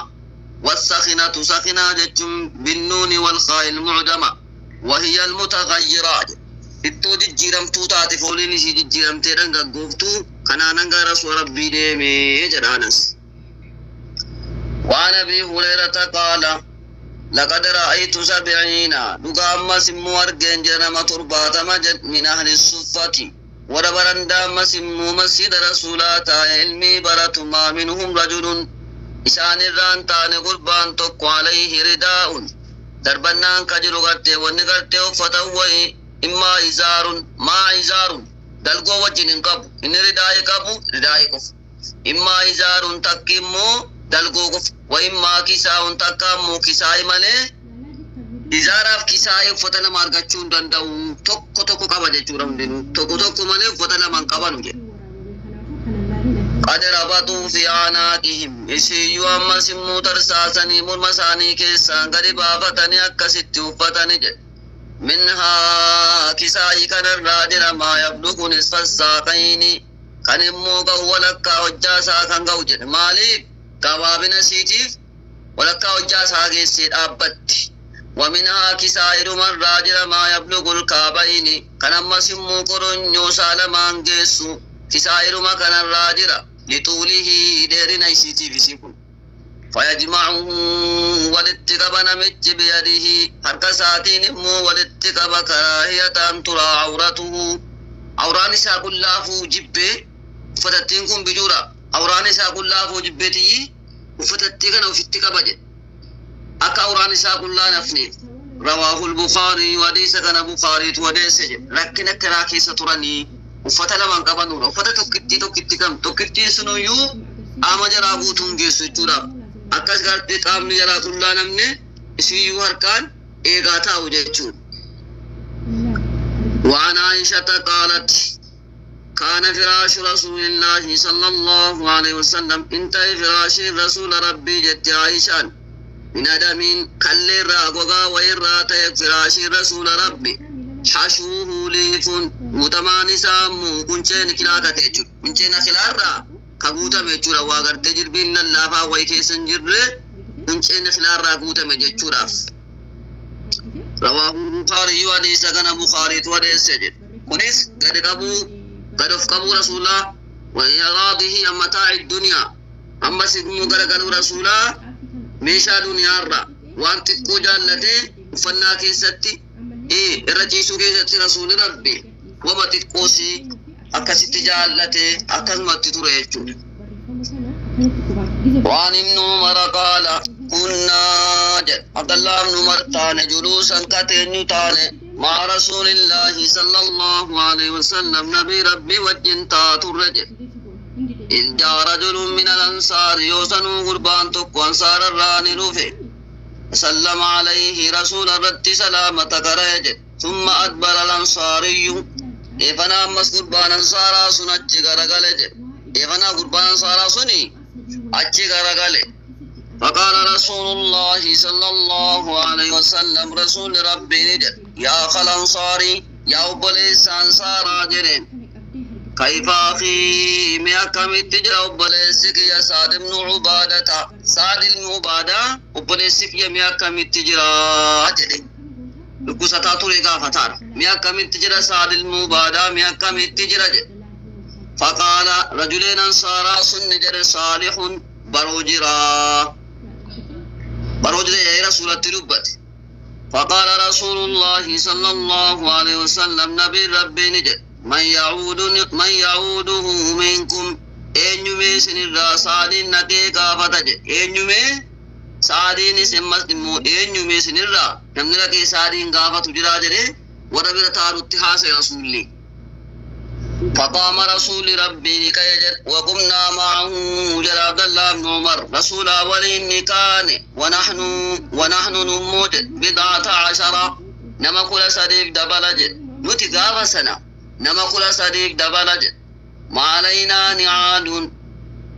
والسخنة سخنة جتشم بالنون والخاء المعجمة وهي المتغيرات. Ittoo jijjiiramtuu taate fooliin isii jijjiiramtee dhangaggooftuu kanaanan gara rasuula rabbii deemee jedha Anas. وعن أبي هريرة قال لقد رأيت 70 dhugaa ammas immoo argeen jira nama 70 jedh من أهل الصفة warra barandaa ammas immoo masjida rasuulaa taa'e ilmii baratu ما منهم رجل isaan irraan taane gurbaan tokko عليه رداء darbannaan ka jiru gartee wanni gartee uffatan wayi immaa izaarun maa izaarun dalgoo wajjin hin qabu inni ridaa'ii qabu ridaa'ii qofa immaa izaarun takki immoo dalgoo qofa wa immaa kisaa'un takka immoo kisaa'ii malee izaaraaf kisaa'ii uffata lama argachuu hin danda'u tokko tokko qaba jechuudha hundinuu tokko tokko malee uffata lama hin qabanu jedhe. قد ربطوا في أعناقهم isiyyuu ammas immoo tarsaasanii morma isaanii keessaan gadi baafatanii akkasitti uffatanii jedhe. منها kisaa'ii kanarraa jira ما يبلغ نصف الساقين kan immoo ga'u walakkaa hojjaa isaa kan ga'u jedhe. Maaliif gabaabina isiitiif walakkaa hojjaa isaa geessee dhaabbatti. ومنها kisaa'ii dhumarraa jira ما يبلغ الكعبين kan ammas immoo koronyoo isaa lamaan geessu kisaa'ii dhuma kanarraa jira لطوله dheerina isiitiif isii kun. فيجمعه walitti qaba namichi بيده harka isaatiin immoo walitti qaba كراهية أن ترى عورته awraan isaa qullaafuu jibbee uffatattiin kun bijuudha awraan isaa qullaafuu jibbeetiyyi uffatattii kana ofitti qaba jedhe akka awraan isaa qullaa nafneef. رواه البخاري hadiisa kana Bukaariitu odeesse jedhe. Rakkina akkanaa keessa turanii uffata lamaan qabanuudha uffata tokkittii tokkitti kam tokkittiin sunuyyuu qaama jaraa guutuun geessu jechuudhaaf akkas gartee qaamni jaraa qullaa namne isiyyuu harkaan eegaa taa'u jechuudha. وعن عائشة قالت كان فراش رسول الله صلى الله عليه وسلم انتهي فراش رسول ربي جت عائشة من أدم كل راغوغا وإرات فراش رسول ربي حشوه ليف متمان سامو كنشين كلاكا تيجر كنشين خلارا كغوتا ميجورا واغر تجر بين اللافا ويكيسن جر كنشين خلارا غوتا ميجورا. رواه البخاري وليس كان بخاري وليس kunis gadi qabuu gad of qabuu rasuulaa وإعراضه عن متاع الدنيا ammas immoo garagaluu rasuulaa meeshaa duniyaarra waan xiqqoo jaallatee uffannaa keessatti irra ciisuu keessatti rasuulli rabbi wama xiqqoosii akkasitti jaallatee akkasumatti ture jechuudha. وعن ابن عمر قال كنا عبد الله بن عمر تان جلوسا كتن تان مع رسول الله صلى الله عليه وسلم نبي ربي وجن تاتر إذ جاء رجل من الأنصار يوسن قربان تك أنصار الراني رفع سلم عليه رسول الرد سلامة كريج ثم أدبر الأنصاري إفنا أمس قربان أنصارا سنجي غرغلج إفنا قربان أنصارا سني أجي غرغلج. فقال رسول الله صلى الله عليه وسلم رسول ربي نجد يا أخ الأنصاري يا أبليس أنصارا جرين كيف أخي ما كم تجرى أبليسك يا سعد بن عبادة سعد بن عبادة أبليسك يا ما كم تجرى جرين لكوستا توري غافتار ما كم تجرى سعد بن عبادة ما كم تجرى جرين. فقال رجلين أنصارا سن صالح بروجرا بروجرا يا رسول التربت. فقال رسول الله صلى الله عليه وسلم نبي ربي نجد من يعوده منكم أن يمسن الرسال نتيجة فتج أن يمس سعدين سمس أن يمسن الرا نمنا كي سعدين غافة تجرا جري وربي تارو اتحاس رسول الله. فقام رسول ربي كيجر وقمنا معه جل عبد الله بن عمر رسول أولين كان ونحن نموت 19 نما كل سريف دبلج Nuti gaafa sana nama 13 dabala jedhe. Maalaynaa ni'aaluun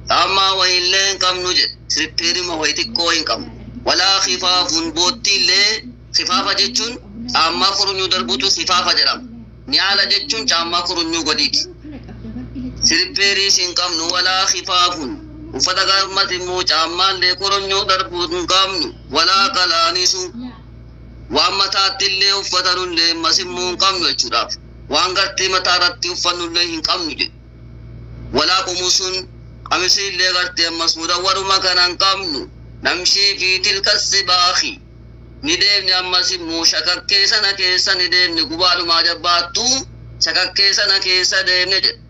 caammaa wayillee hin qabnu jedhe. Sirippeerima wayi xiqqoo hin qabnu. Walaa khifaafuun boottiillee khifaafa jechuun caammaa korunyuu darbutu khifaafa jedhama. Ni'aala jechuun caammaa korunyuu gadiiti. Sirippeeriis hin qabnu walaa khifaafuun uffata gaafmas immoo caammaallee korunyuu darbuu hin qabnu walaa qalaanisu waan mataattillee uffatanullee ammas immoo hin qabnu jechuudhaaf waan gartee mataa irratti uffannullee hin qabnu jedhe. Walaa qumusun qamisiillee gartee ammas mudawwaruma kana hin qabnu namshii fi tilka sibaaki ni deemne ammas immoo shakakkee sana keessa ni deemne gubaadhumaa jabbaattuu shakakkee sana keessa deemne jedhe.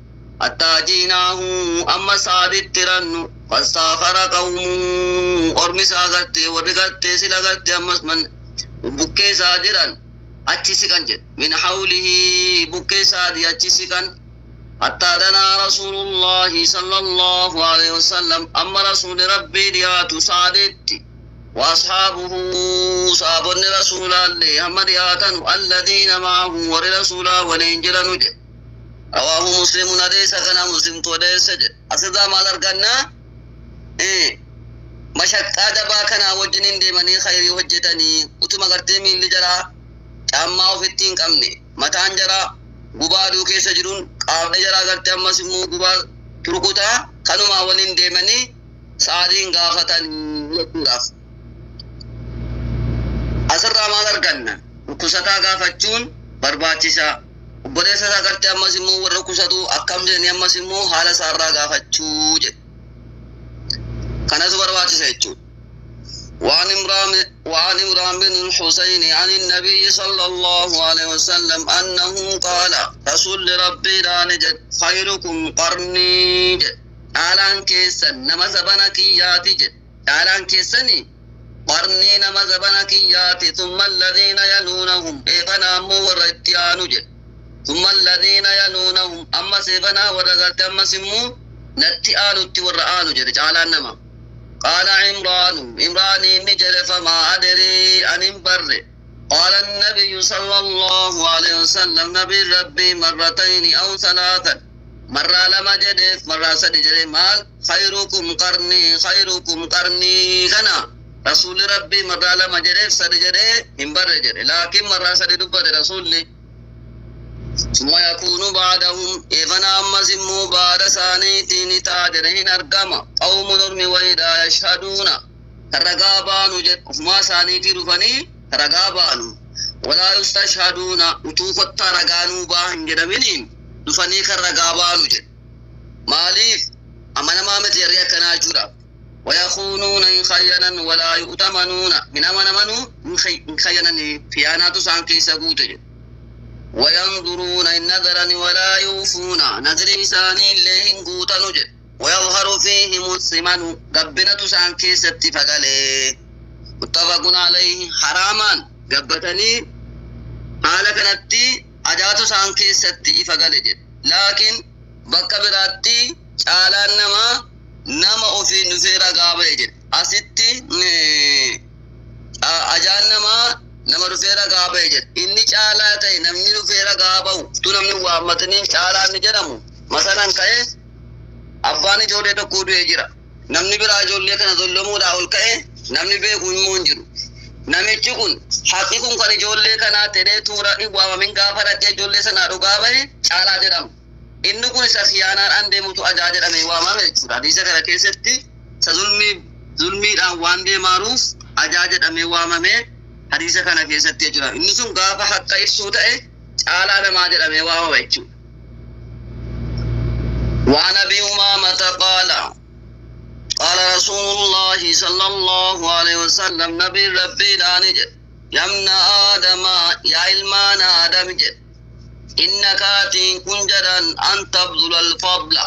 Hattaa jiinaahu amma saaditti rannu fastaafara qawmuu ormi isaa gartee warri gartee sila gartee ammas man bukkee isaa jiran achi siqan jedhe. Min hawlihi bukkee isaadii achi siqan. Hattaa danaa rasuulullahi sallallahu alaihi wasallam amma rasuuli rabbii dhiyaatu saaditti. وأصحابه صحابون رسول الله هم رياتن الذين معه ورسولا ولينجل نجد رواه مسلم نديس كان مسلم توديس أسدا ما دركنا إيه مشقة جبا كان وجنين ديمني خير وجتني وتما قرتي من لجرا أما وفتين كمني متان جرا غبادو كيس جرون قابل جرا قرتي أما سمو غبا تركوتا كانوا ما ولين ديمني سالين غافتن يكوراف asirraa maal arganna? Dhukkubsataa gaafachuun barbaachisaa. Obboleessa isaa gartee ammas immoo warra dhukkubsatu akkam jedhanii ammas immoo haala isaarraa gaafachuu jedhe. Kanatu barbaachisa jechuudha. وعن عمران بن الحسين عن النبي صلى الله عليه وسلم أنه قال رسول ربي لا نجد خيركم قرني جد آلان كيسن نما زبنا كياتي جد آلان كيسني قرني نما زبنا كياتي ثم الذين يلونهم إيقنا مورتيان جد ثم الذين يلونهم أما سيفنا ورغت أما سمو نتي آلو تورآلو جد جعلان نما قال عمران عمران نجر فما أدري أن بر قال النبي صلى الله عليه وسلم نبي ربي مرتين أو ثلاثا مرة لما جدف مرة سدجري مال خيركم قرني خيركم قرني كنا رسول ربي مرة لما جدف سدجري هم بر جري لكن مرة سدجري رسول ثم يكون بعدهم إذن أما زموا بعد سانيتين تاجرين أرقما قوم نرمي وإذا يشهدون كرقابان جد ما سانيتي رفني كرقابان ولا يستشهدون أتوقت رقانو باهن جدمنين رفني كرقابان جد ماليف أمنا ما متيريا كناجورا ويخونون إن خينا ولا يؤتمنون من أمنا منو إن خينا خيانات سانكي سقوت جد وينظرون إن نذرا ولا يوفون نذر إنسان لهم قوتا نجد ويظهر فيهم السمن قبنة سانكي ستفقلي متفق عليه حراما قبتني حالة كانت أجات سانكي ستفقلي لكن بكبراتي على نما نما أفي نفير قابل أستي أجان نما nama dhufee ragaa ba'e jedhe. Inni caalaa ta'e namni dhufee ragaa ba'u utuu namni waammatanii caalaa inni jedhamu masalan ka'e abbaan ijoollee tokko du'ee jira. Namni biraa ijoollee kana zollomuudhaa ol ka'e namni beeku immoo hin jiru. Namichi kun haqni kun kan ijoollee kanaa ta'ee tuura hin waamamin gaafa dhaqee ijoollee sanaa dhugaa ba'e caalaa jedhama. Inni kun isa siyaanaadhaan deemutu ajaa jedhamee waamame jechuudha. Hadiisa kana keessatti isa zulmiidhaan waan deemaaruuf ajaa jedhamee waamame hadiisa kana keessatti jechuudha. Inni sun gaafa haqa ibsuu ta'e caalaa namaa jedhamee waamama jechuudha. وعن أبي أمامة قال قال رسول الله صلى الله عليه وسلم نبي ربي لا نجد يا ابن آدم يا إلمان آدم جد إنك آتين كنجرا أن تبذل الفضل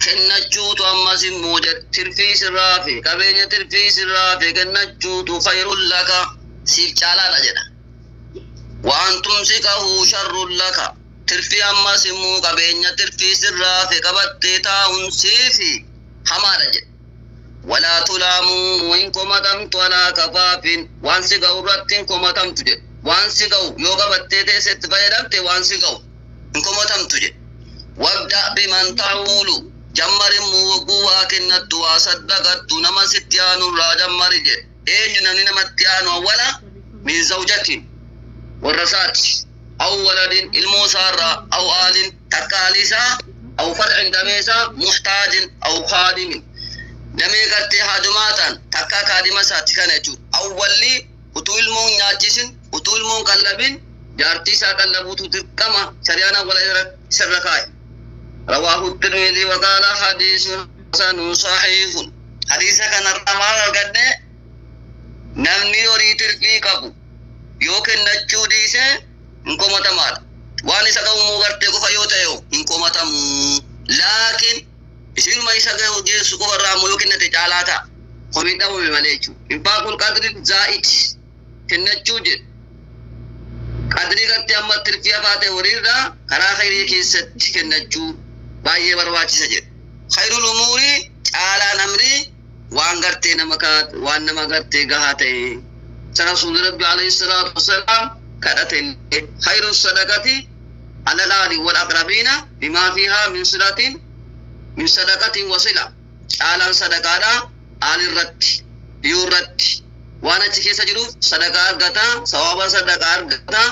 كنجوت أما سموجد ترفي سرافي كبين ترفي سرافي كنجوت خير لك سيف چالا جدا وأن تمسكه شر لك ترفي أما سمو كبين ترفي سرافي كبتي تاون سيفي حمارة جد ولا تلاموا إن كمتمت ولا كفاف وأن سقورت كمتمت جد Waan si ga'u yoo qabattee teessetti fayyadamte waan si ga'u hin komatamtu jedhe. Wabda biman ta'uulu jammari immoo waa kennattu waa saddaqattu nama sitti aanurraa jammari jedhe. Eenyu namni namatti aanu awwala min zawjatin warra isaati aw waladin ilmoo isaarraa aw aalin takka haaliisaa aw farcin dameesaa muhtaajin aw kaadimin damee gartee haajumaa ta'an takka kaadima isaati kana jechuudha. Awwalli utuu ilmoon nyaachisin utuu ilmoon qallabin jaartii isaa qallabuutu dirqama shari'aan awwala isarra kaa'e. رواه الترمذي وقال حديث حسن صحيح. حديث كان الرمال قد namni horii tirfii qabu yoo kennachuu dhiise hin komatamaadha. Waan isa qabu immoo gartee qofa yoo ta'e hin komatamu. Laakiin isinuma isa geessu qofa irraa immoo yoo kennate caalaa ta'a. Komiin dhabame malee jechuudha. Infaaqul qadri zaa'id kennachuu jedhu. Qadrii gartee amma tirfii hafaa ta'e horiirraa karaa khayrii keessatti kennachuu baay'ee barbaachisa jedhu. Khayrul umuurii caalaan amrii waan gartee nama waan nama gartee gahaa ta'e. Rasuulli Rabbi alayhi salaatu wassalaam kadhate khayru sadaqati ala al-ahli wal aqrabiina bimaa fiihaa min silatin min sadaqatin wasila. Caalaan sadaqaadha aalirratti dhiyoo irratti waan achi keessa jiruuf sadaqaa argataa, sawaaba sadaqaa argataa,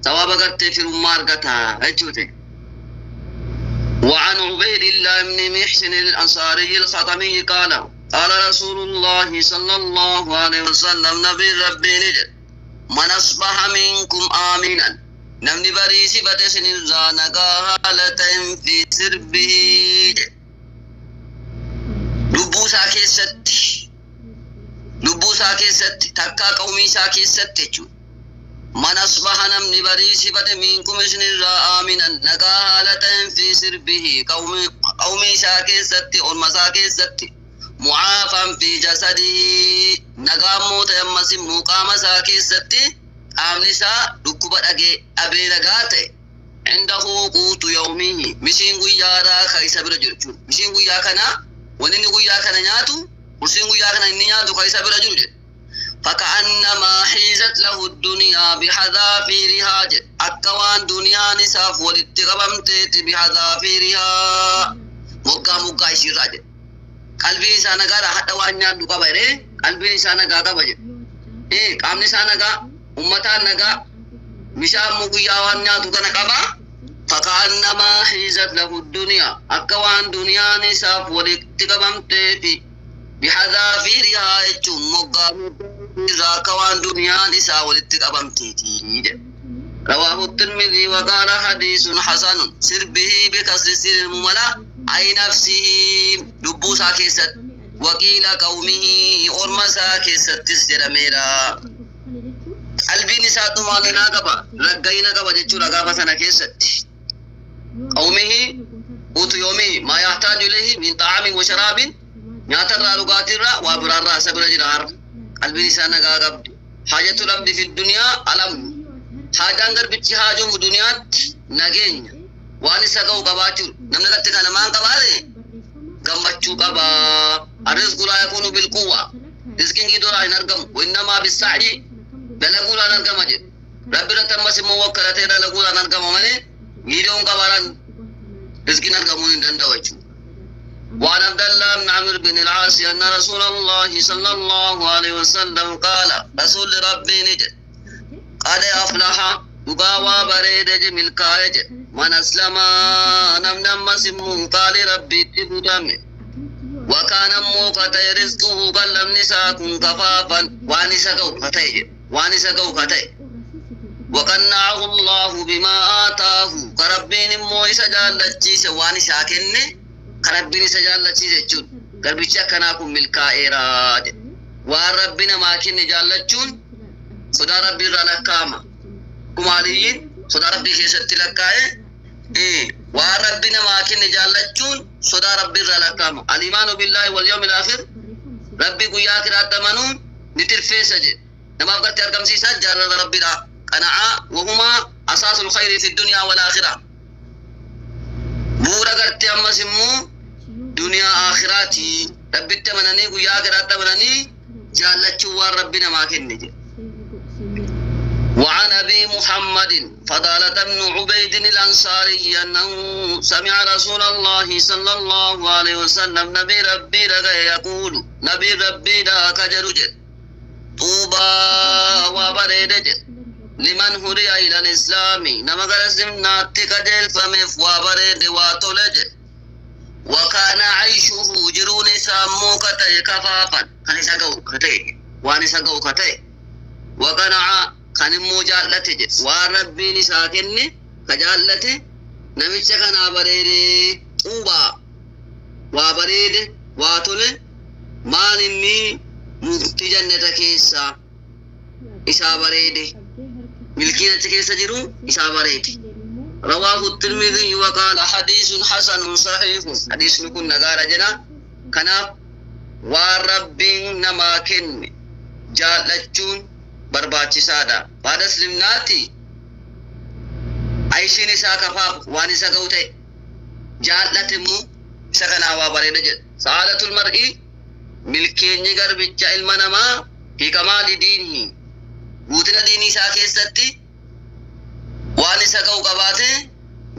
sawaaba gartee firummaa argataa jechuuti. وعن عبيد الله بن محسن الأنصاري الخطمي قال قال رسول الله صلى الله عليه وسلم نبي ربي نجد من أصبح منكم آمنا namni bariisifate isinirraa nagaa haala ta'een fi سربه lubbuu isaa keessatti, lubbuu isaa keessatti takkaa qawmii isaa keessatti jechuudha. من أصبح namni bariisifate منكم isinirraa آمنا nagaa haala ta'een في سربه qawmii isaa keessatti, orma isaa keessatti, معافى في جسده nagaa immoo ta'e ammas immoo qaama isaa keessatti qaamni isaa dhukkuba dhagee dhabee nagaa ta'e عنده قوت يومه misiin guyyaadhaa ka isa bira jiru jechuudha. Misiin guyyaa kanaa wanni inni guyyaa kana nyaatu, kursiin guyyaa kana inni nyaatu ka isa bira jiru jedhe. فكأنما حيزت له الدنيا بحذافيرها jedhe. Akka waan duniyaan isaaf walitti qabamteeti بحذافيرها moggaa moggaa ishiirraa jedhe. Qalbiin isaa nagaadha, hadha waan nyaadhu qaba jedhee qalbiin isaa nagaa qaba jedhe. Qaamni isaa nagaa, ummataan nagaa, bishaan immoo guyyaa waan nyaatu kana qaba. فكأنما حيزت له الدنيا akka waan duniyaan isaaf walitti qabamteeti بحذافيرها jechuun moggaa irraa akka waan duniyaan isaa walitti qabamteeti jedhe. رواه الترمذي وقال حديث حسن. سربه بكسر السين المهملة أي نفسه lubbuu isaa keessatti وقيل قومه orma isaa keessattis jedhameera. Qalbiin isaa xumaaninaa qaba, raggayina qaba jechuudha gaafa sana keessatti. قومه قوت يومه ما يحتاج إليه من طعام وشراب nyaatarraa, dhugaatirraa, waa biraarraa isa bira jira har'a. Qalbiin isaa nagaa qabdi. حاجة العبد في الدنيا الأمن. Haajaan garbichi haajomu duniyaatti nageenya. Waan isa ga'u qabaachuu. Namni gatti kana maan qabaate gammachuu qaba. الرزق لا يكون بالقوة. Rizqiin gidduu hin argamu. وإنما بالسعي dalaguudhaan argama jedhe. Rabbi irratti ammas immoo wakkalatee dalaguudhaan argama malee miidhaguun qabaadhaan rizqiin argamuu hin danda'u jechuudha. وعن عبد الله بن عمرو بن العاص أن رسول الله صلى الله عليه وسلم قال رسول ربي نجد قد أفلح dhugaa waa bareede je, milkaa'e je, من أسلم namni ammas immoo qaali rabbiitti butame وكان immoo ka ta'e رزقه qallamni isaa kun كفافا waan isa ga'u ka ta'e jedhe, waan isa ga'u ka ta'e وقنعه الله بما آتاه ka rabbiin immoo isa jaallachiise waan isaa kenne ka rabbiin isa jaallachiise jechuudha. Garbichi akkanaa kun milkaa'eera jedhe. Waan rabbi namaa kenne jaallachuun sodaa rabbii irraa lakkaa'ama. Kumaaliyyiin sodaa rabbii keessatti lakkaa'e. Waan rabbi namaa kenne jaallachuun sodaa rabbii irraa lakkaa'ama. الإيمان بالله واليوم الآخر rabbi guyyaa akiraatti amanuun ni tirfeessa jedhe. Namaaf gartee argamsiisaa jaalala rabbiidha. Qana'aa وهما أساس الخير في الدنيا والآخرة. Bu'uura gartee ammas immoo duniyaa aakhiraati. Rabbitti amananii guyyaa akiraatti amananii jaallachuu waan rabbi namaa kenne jedhe. وعن أبي محمد فضالة بن عبيد الأنصاري أنه سمع رسول الله صلى الله عليه وسلم نبي ربي لك يقول نبي ربي لك جرجل طوبى وبريدج لمن هدي إلى الإسلام نمغر سمناتك جل فمف وبريد وطلج وكان عيشه جرون سامو كتي كفافا كنسا كتي وانسا كتي وقنع kan immoo jaallate jedhe waan rabbiin isaa kenne ka jaallate namicha kanaa bareede xuubaa waa bareede waa tole maal inni mukti jannata keessaa isaa bareede milkiin achi keessa jiru isaa bareede. رواه الترمذي وقال حديث حسن صحيح. حديث كن نغارة جنا كناف waan namaa kenne jaallachuun barbaachisaadha. Baada islimnaati aishiin isaa kafaaf waan isa ga'u ta'e jaallate immoo isa kanaa waa bareeda jedha. Sa'aadatul mar'i milkeenyi garbicha ilma namaa fi kamaali diinihi guutina diinii isaa keessatti waan isa ga'u qabaate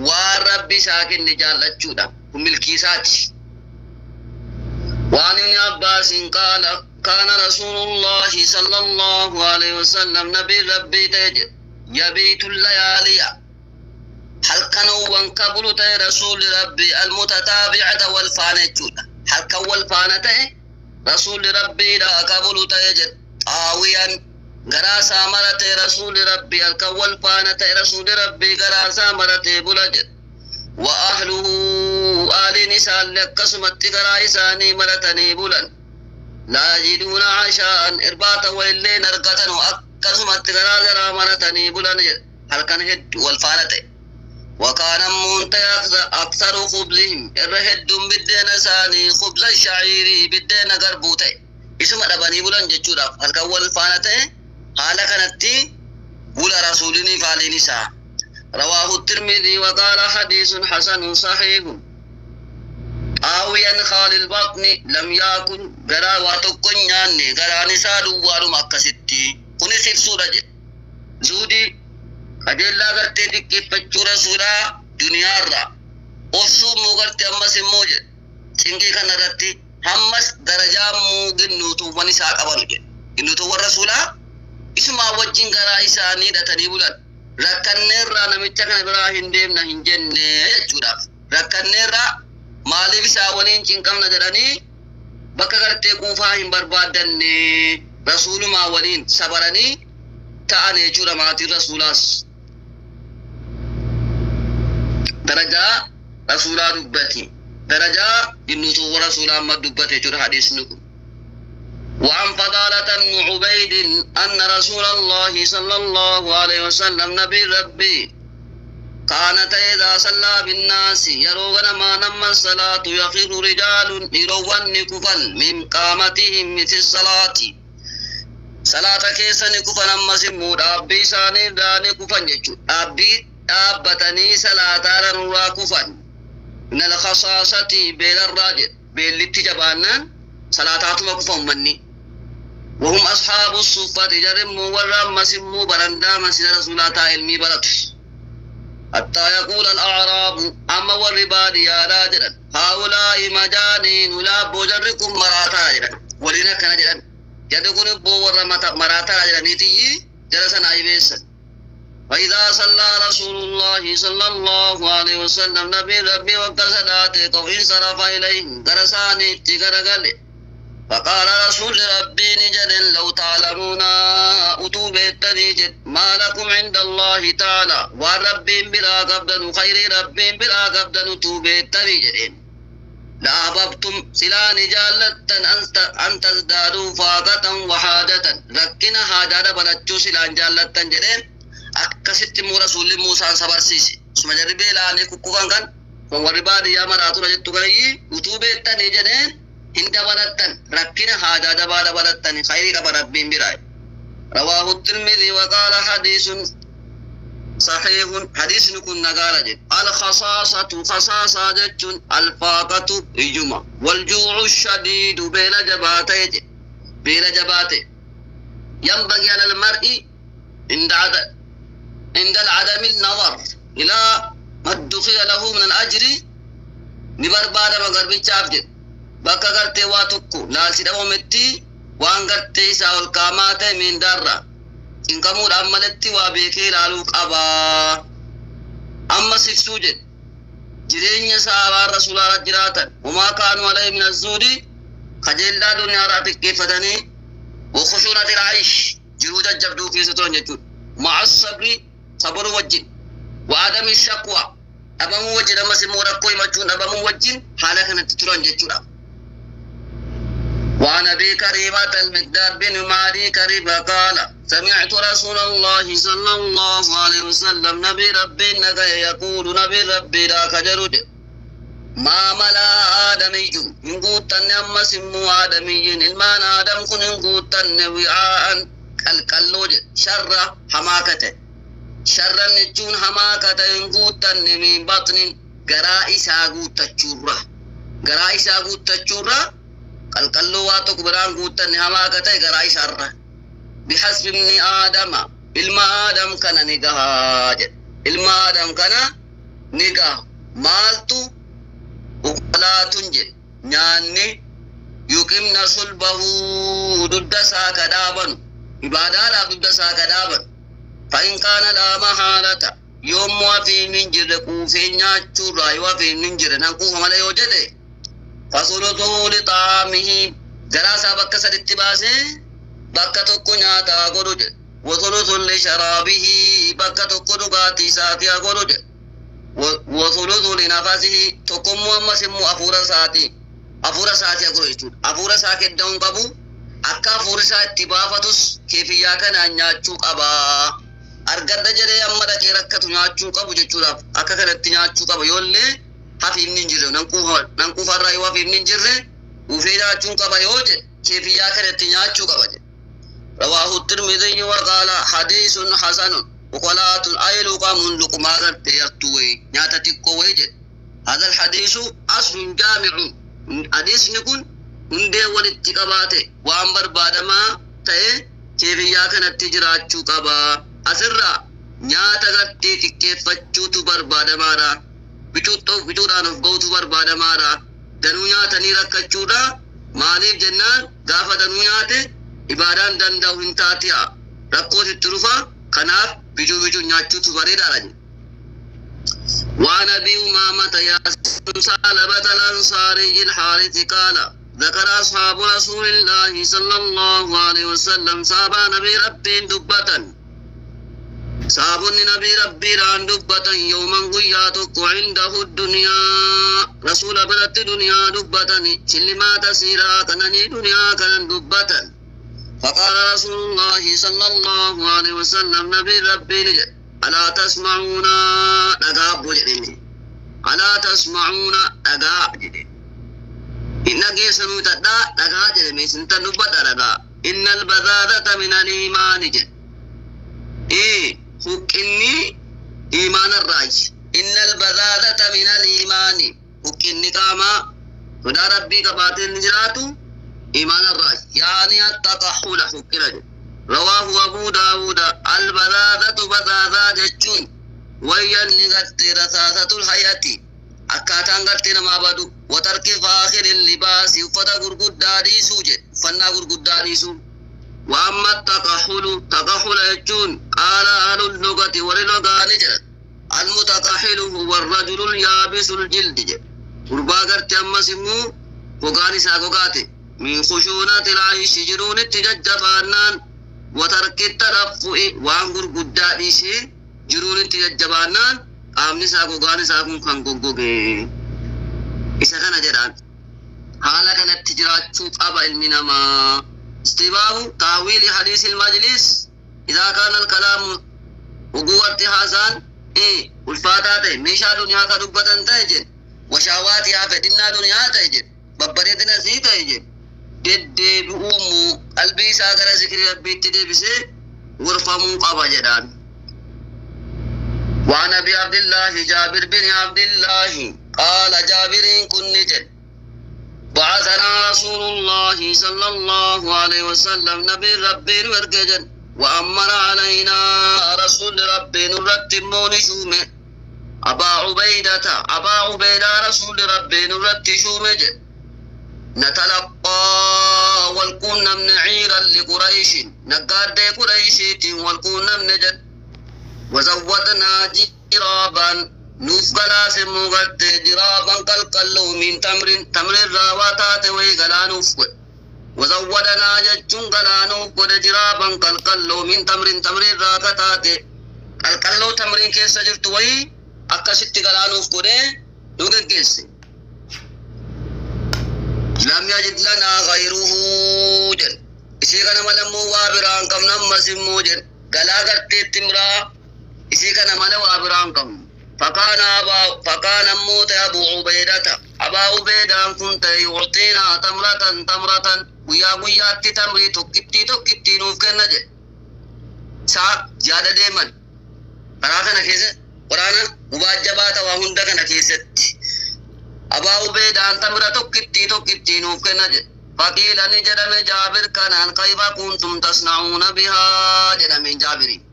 waan rabbi isaa kenne jaallachuudha. Kun milkii isaati. وعن ابن عباس قال كان رسول الله صلى الله عليه وسلم نبي ربي تج يبيت الليالي هل كانوا وانقبلوا رسول ربي المتتابعة والفانة هل كان والفانة رسول ربي لا قبلوا تج طاويا غراسا مرت رسول ربي هل كان والفانة رسول ربي غراسا مرت بلج وأهله آل نساء لقسمت غرائساني مرتني بلن لا يجدون عشاء إرباطا وإلين أرقتن وأكسمت غرا مرتني بلن هل كان هد والفانة وكان منتهى أكثر خبزهم إرهد بالدين ساني خبز الشعير بالدين غربوتي اسم أبني بلن جتشورا هل كان والفانة حالا كانت بلا رسولني فالي نساء. رواه الترمذي وقال حديث حسن صحيح. آويا خال البطن لم يأكل غرا واتوكن نياني غرا نساء دوارو مكستي كوني سيف سورة زودي أجل غرتي ديكي فچورا سورة دنيا را أوسو مغرتي أما سموج سنجي كنرتي همس درجة موجن نوتو ونساء أبانو نوتو والرسولا اسمع وجين غرا إساني دتني بولان rakkanneerraa namicha kana biraa hin deemna hin jenne jechuudhaaf rakkanneerraa maaliif isaa waliin cinqamna jedhanii bakka gartee quufaa hin barbaaddanne rasuulumaa waliin sabaranii ta'an jechuudha maatiin rasuulaas darajaa rasuulaa dubbati darajaa dinnuutuwwa rasuulaa amma dubbate jechuudha hadiisni kun. وعن فضالة بن عبيد أن رسول الله صلى الله عليه وسلم نبي ربي كانت إذا صلى بالناس يرون ما نم الصلاة يخر رجال يرون كفا من قامتهم في الصلاة صلاة كيسا كفا نم سمو أبي ساني داني كفا أبي أبتني صلاة رنوا كفا من الخصاصة بين الراجل بالاتجابانا صلاة كفا مني وهم أصحاب الصفة جرموا والرم سموا برندا مسجد رسول الله علمي بلد حتى يقول الأعراب أما والرباد يا راجلا هؤلاء مجانين لا بجركم مراتا جرا ولنا كان جرا جدكم بو ورمتا مراتا جرا نيتي جلسنا أيبس فإذا صلى رسول الله صلى الله عليه وسلم نبي ربي وقت صلاته انصرف إليهم درساني تغرغل فقال رسول ربي نجد لو تعلمون أتوب جد ما لكم عند الله تعالى وربي بلا قبضا خير ربي بلا قبضا أتوب جد لا أحببتم سلان جالة أن تزدادوا فاقة وحاجة ركنا حاجة بلتشو سلان جالة جدين أكست مو رسول موسى صبر سيسي ثم جربي لاني كوكوان كان وربادي يا مراتو رجتو كري أتوب جدين هند بلتن ركنا هذا دبال بلتن خير ربين براي. رواه الترمذي وقال حديث صحيح. حديث نكون نقال الخصاصة خصاصة جت الفاقة إجمع والجوع الشديد بين جباتي بين جباتي ينبغي على المرء عند العدم النظر إلى ما ادخل له من الأجر نبرباد مغربي شاف جد bakka gartee waa tokko laalchi dhabametti waan gartee isaa ol kaamaa ta'e miindaarra cinqamuudhaan malatti waa beekee ilaaluu qabaa. Amma siksuu jedhe jireenya sahabaan rasuulaarra jiraatan homaa kaanuu alayhi min azzuudi kajeellaa duniyaarraa xiqqeeffatanii wakhushuunati al'aysh jiruu jajjabduu keessa turan jechuudha. Ma'a sabri sabaruu wajjin wa adami shakwa dhabamuu wajjin ammas immoo rakkoo himachuun dhabamuu wajjin haala kanatti turan jechuudha. وعن أبي كريمة المقداد بن مالي كريمة قال سمعت رسول الله صلى الله عليه وسلم نبي ربي يقول نبي ربي لا كجرد ما ملا آدمي إن قوتن أما سمو آدمي المان آدم كن إن قوتن وعاء الكالوج شر حماكته شر نجون حماكته إن قوتن من بطن غرائسا قوتچورة غرائسا قوتچورة qalqalloo waa tokko biraan guuttanne hamaa akka ta'e garaa isaarra bihasbi ibni aadama ilma aadam kana ni gahaa jedhe ilma aadam kana ni gaha maaltu ukalaatun jedhe nyaanni yuqimna sulbahu dugda isaa ka dhaabanu ibaadaadhaaf dugda isaa ka dhaabanu fa'in kaana laa mahaalata yoommoo hafiin hin jirre quufee nyaachuurraa yoo hafiin hin jirre nan quufa malee yoo jedhe فسلطه لطعامه جراسا بكا سدت باسه بكا تكو نياتا غدو وثلث لشرابه بكا تكو دغاتي ساتي غدو وثلث لنفسه تكو محمد سمو افورا ساتي افورا ساتي غدو افورا ساكي دون قبو اكا افورا ساتي بافتس كيفيا كان نياچو قبا argadda jedhee amma dhaqee rakkatu nyaachuu qabu jechuudhaaf akka kanatti nyaachuu qaba yoollee hafiifni hin jirre nan quufarraa yoo hafiifni hin jirre quufee nyaachuun qaba yoo jedhe keefiyyaa kanatti nyaachuu qaba jedhe. Rawaahu Tirmidhiyyi waqaala hadiisun hasanun uqalaatun ay luqamun luqmaa gartee yartuu wayi nyaata xiqqoo wayi jedhe. Hadal hadiisu aslun jaamicun hadiisni kun hundee walitti qabaate waan barbaadamaa ta'e keefiyyaa kanatti jiraachuu qaba. Asirraa nyaata gartee xiqqeeffachuutu barbaadamaadha. Bicuudhaan of ga'utu barbaadamaadha. Danuu nyaatanii rakkachuudha. Maaliif jennaan gaafa danuu nyaate ibaadaan danda'u hin taati'a. Rakkoon itti dhufa. Kanaaf bicuu bicuu nyaachuutu bareedaadha. وعن أبي أمامة ياسين سالبة الأنصاري الحارث قال ذكر أصحاب رسول الله صلى الله عليه وسلم صحابة نبي ربي دبة صحابون نبي ربي ران دبة يوما قياتك عنده الدنيا رسول بلد دنيا دبة شلما تسيرا كنني دنيا كنن دبة فقال رسول الله صلى الله عليه وسلم نبي ربي ألا تسمعون أقاب جدني ألا تسمعون أقاب جدني إن جيسنو تدا أقاب جدني سنتنبت أقاب إن البذاذة من الإيمان جد إيه huqqinni iimaana irraayi. Inna albadaadata min aliimaani. Huqqinni qaamaa sodaa rabbii qabaatee inni jiraatu iimaana irraayi. Yaani attaqahula huqqina jedhu. Rawaahu Abuu Daawuda albadaadatu badaadaa jechuun wayyanni gartee rasaasatul hayati akkaataan gartee namaa badu watarki faakirin libaasi uffata gurguddaa dhiisuu jedhe uffannaa gurguddaa dhiisuu. وأما التكحل تكحل يجون قال أهل اللغة وللغة نجر المتكحل هو الرجل اليابس الجلد قربا قرت أما سمو وقال ساقوقاتي من خشونة العيش جرون التججبانان وترك الترفع وانقر قدادي شي جرون التججبانان آمني ساقوقاني ساقون كان قوقوقي إذا كان جران حالا كانت تجرات شوف أبا علمنا ما استباب تاويل حديث المجلس إذا كان الكلام وقوة حسان إيه ulfaataa ta'e meeshaa duniyaa ka dubbatan ta'e jedhe washaawaatii fedhinnaa duniyaa ta'e jedhe babbareedina sii ta'e jedhe deddeebi'uummoo qalbii isaa gara zikrii rabbiitti deebisee gorfamuu qaba jedhaan. وعن أبي عبد الله جابر بن عبد الله قال جابر كن جد بعثنا رسول الله صلى الله عليه وسلم نبي ربي ورجل وأمر علينا رسول ربي نرتمون شومه أبا عبيدة أبا عبيدة رسول ربي نرت شومه نتلقى والكون من عيرا لقريش نقاد قريش والكون من جد وزودنا جرابا نوف سموغت جرابا قلقلو من تمر تمر الراواتات ويغلا نوف وزودنا جتشون غلا نوف جرابا قلقلو من تمر تمر الراكتات قلقلو تمر كيس جرت وي أكشت غلا نوف نوغ لم يجد لنا غيره جل إسي كان ملمو وابران كم نمسمو جل غلا غرتي تمرا إسي كان ملو وابران كم فكان أبا فكان موت أبو عبيدة أبا عبيدة كنت يعطينا تمرة تمرة ويا ويا تمري تكتي تكتي نوف كنجل سا زيادة ديمن قراءة كيسة قرآن مواجبات وهند كان كيسة أبا عبيدة تمرة تكتي تكتي نوف كنجل فقيل نجرم جابر كان كيف كنتم تصنعون بها جرم جابرين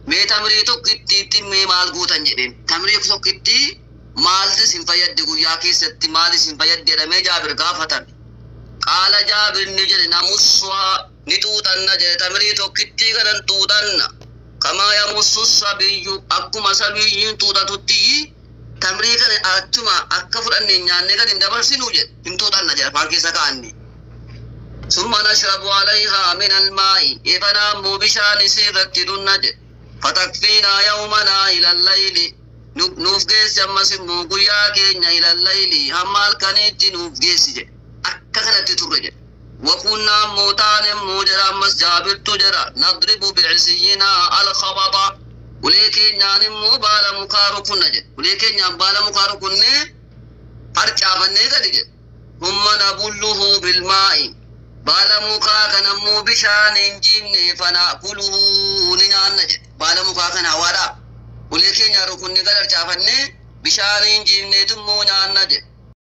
mee tamrii tokkitti mee maal gootan jedheen tamrii tokkitti maaltu isin fayyadde guyyaa keessatti maal isin fayyadde jedhamee Jaabir gaafatan qaala Jaabir ni jedhe namussuhaa ni xuuxanna jedhe tamrii tokkitti kanan xuuxanna kamaa yamussu sabiyyu akkuma sabiyyiin xuuxatutti tamrii kana achuma akka fudhanne nyaannee gad hin dabarsinu jedhe hin xuuxanna jedhe afaan keessa kaa'anne ثم نشرب عليها من الماء إذا بشان سيرت دنج فتكفينا يومنا إلى الليل نوف جيس أما سمو قيا كينيا إلى الليل همال كنيت نوف جيس أكثر تترج وكنا موتان موجرا مسجابر تجرا نضرب بعصينا الخبط ولكن يعني مو بالا مكارو كنا ولكن يعني بالا مكارو كنا هرجع بنيجا ثم نبله بالماء بالا مكا كان مو بشان جن فنأكله نيان baala mukaa kana hawaadha. Ulee keenya rukunni gad harcaafanne bishaaniin jiifneetu immoo nyaanna jedhe.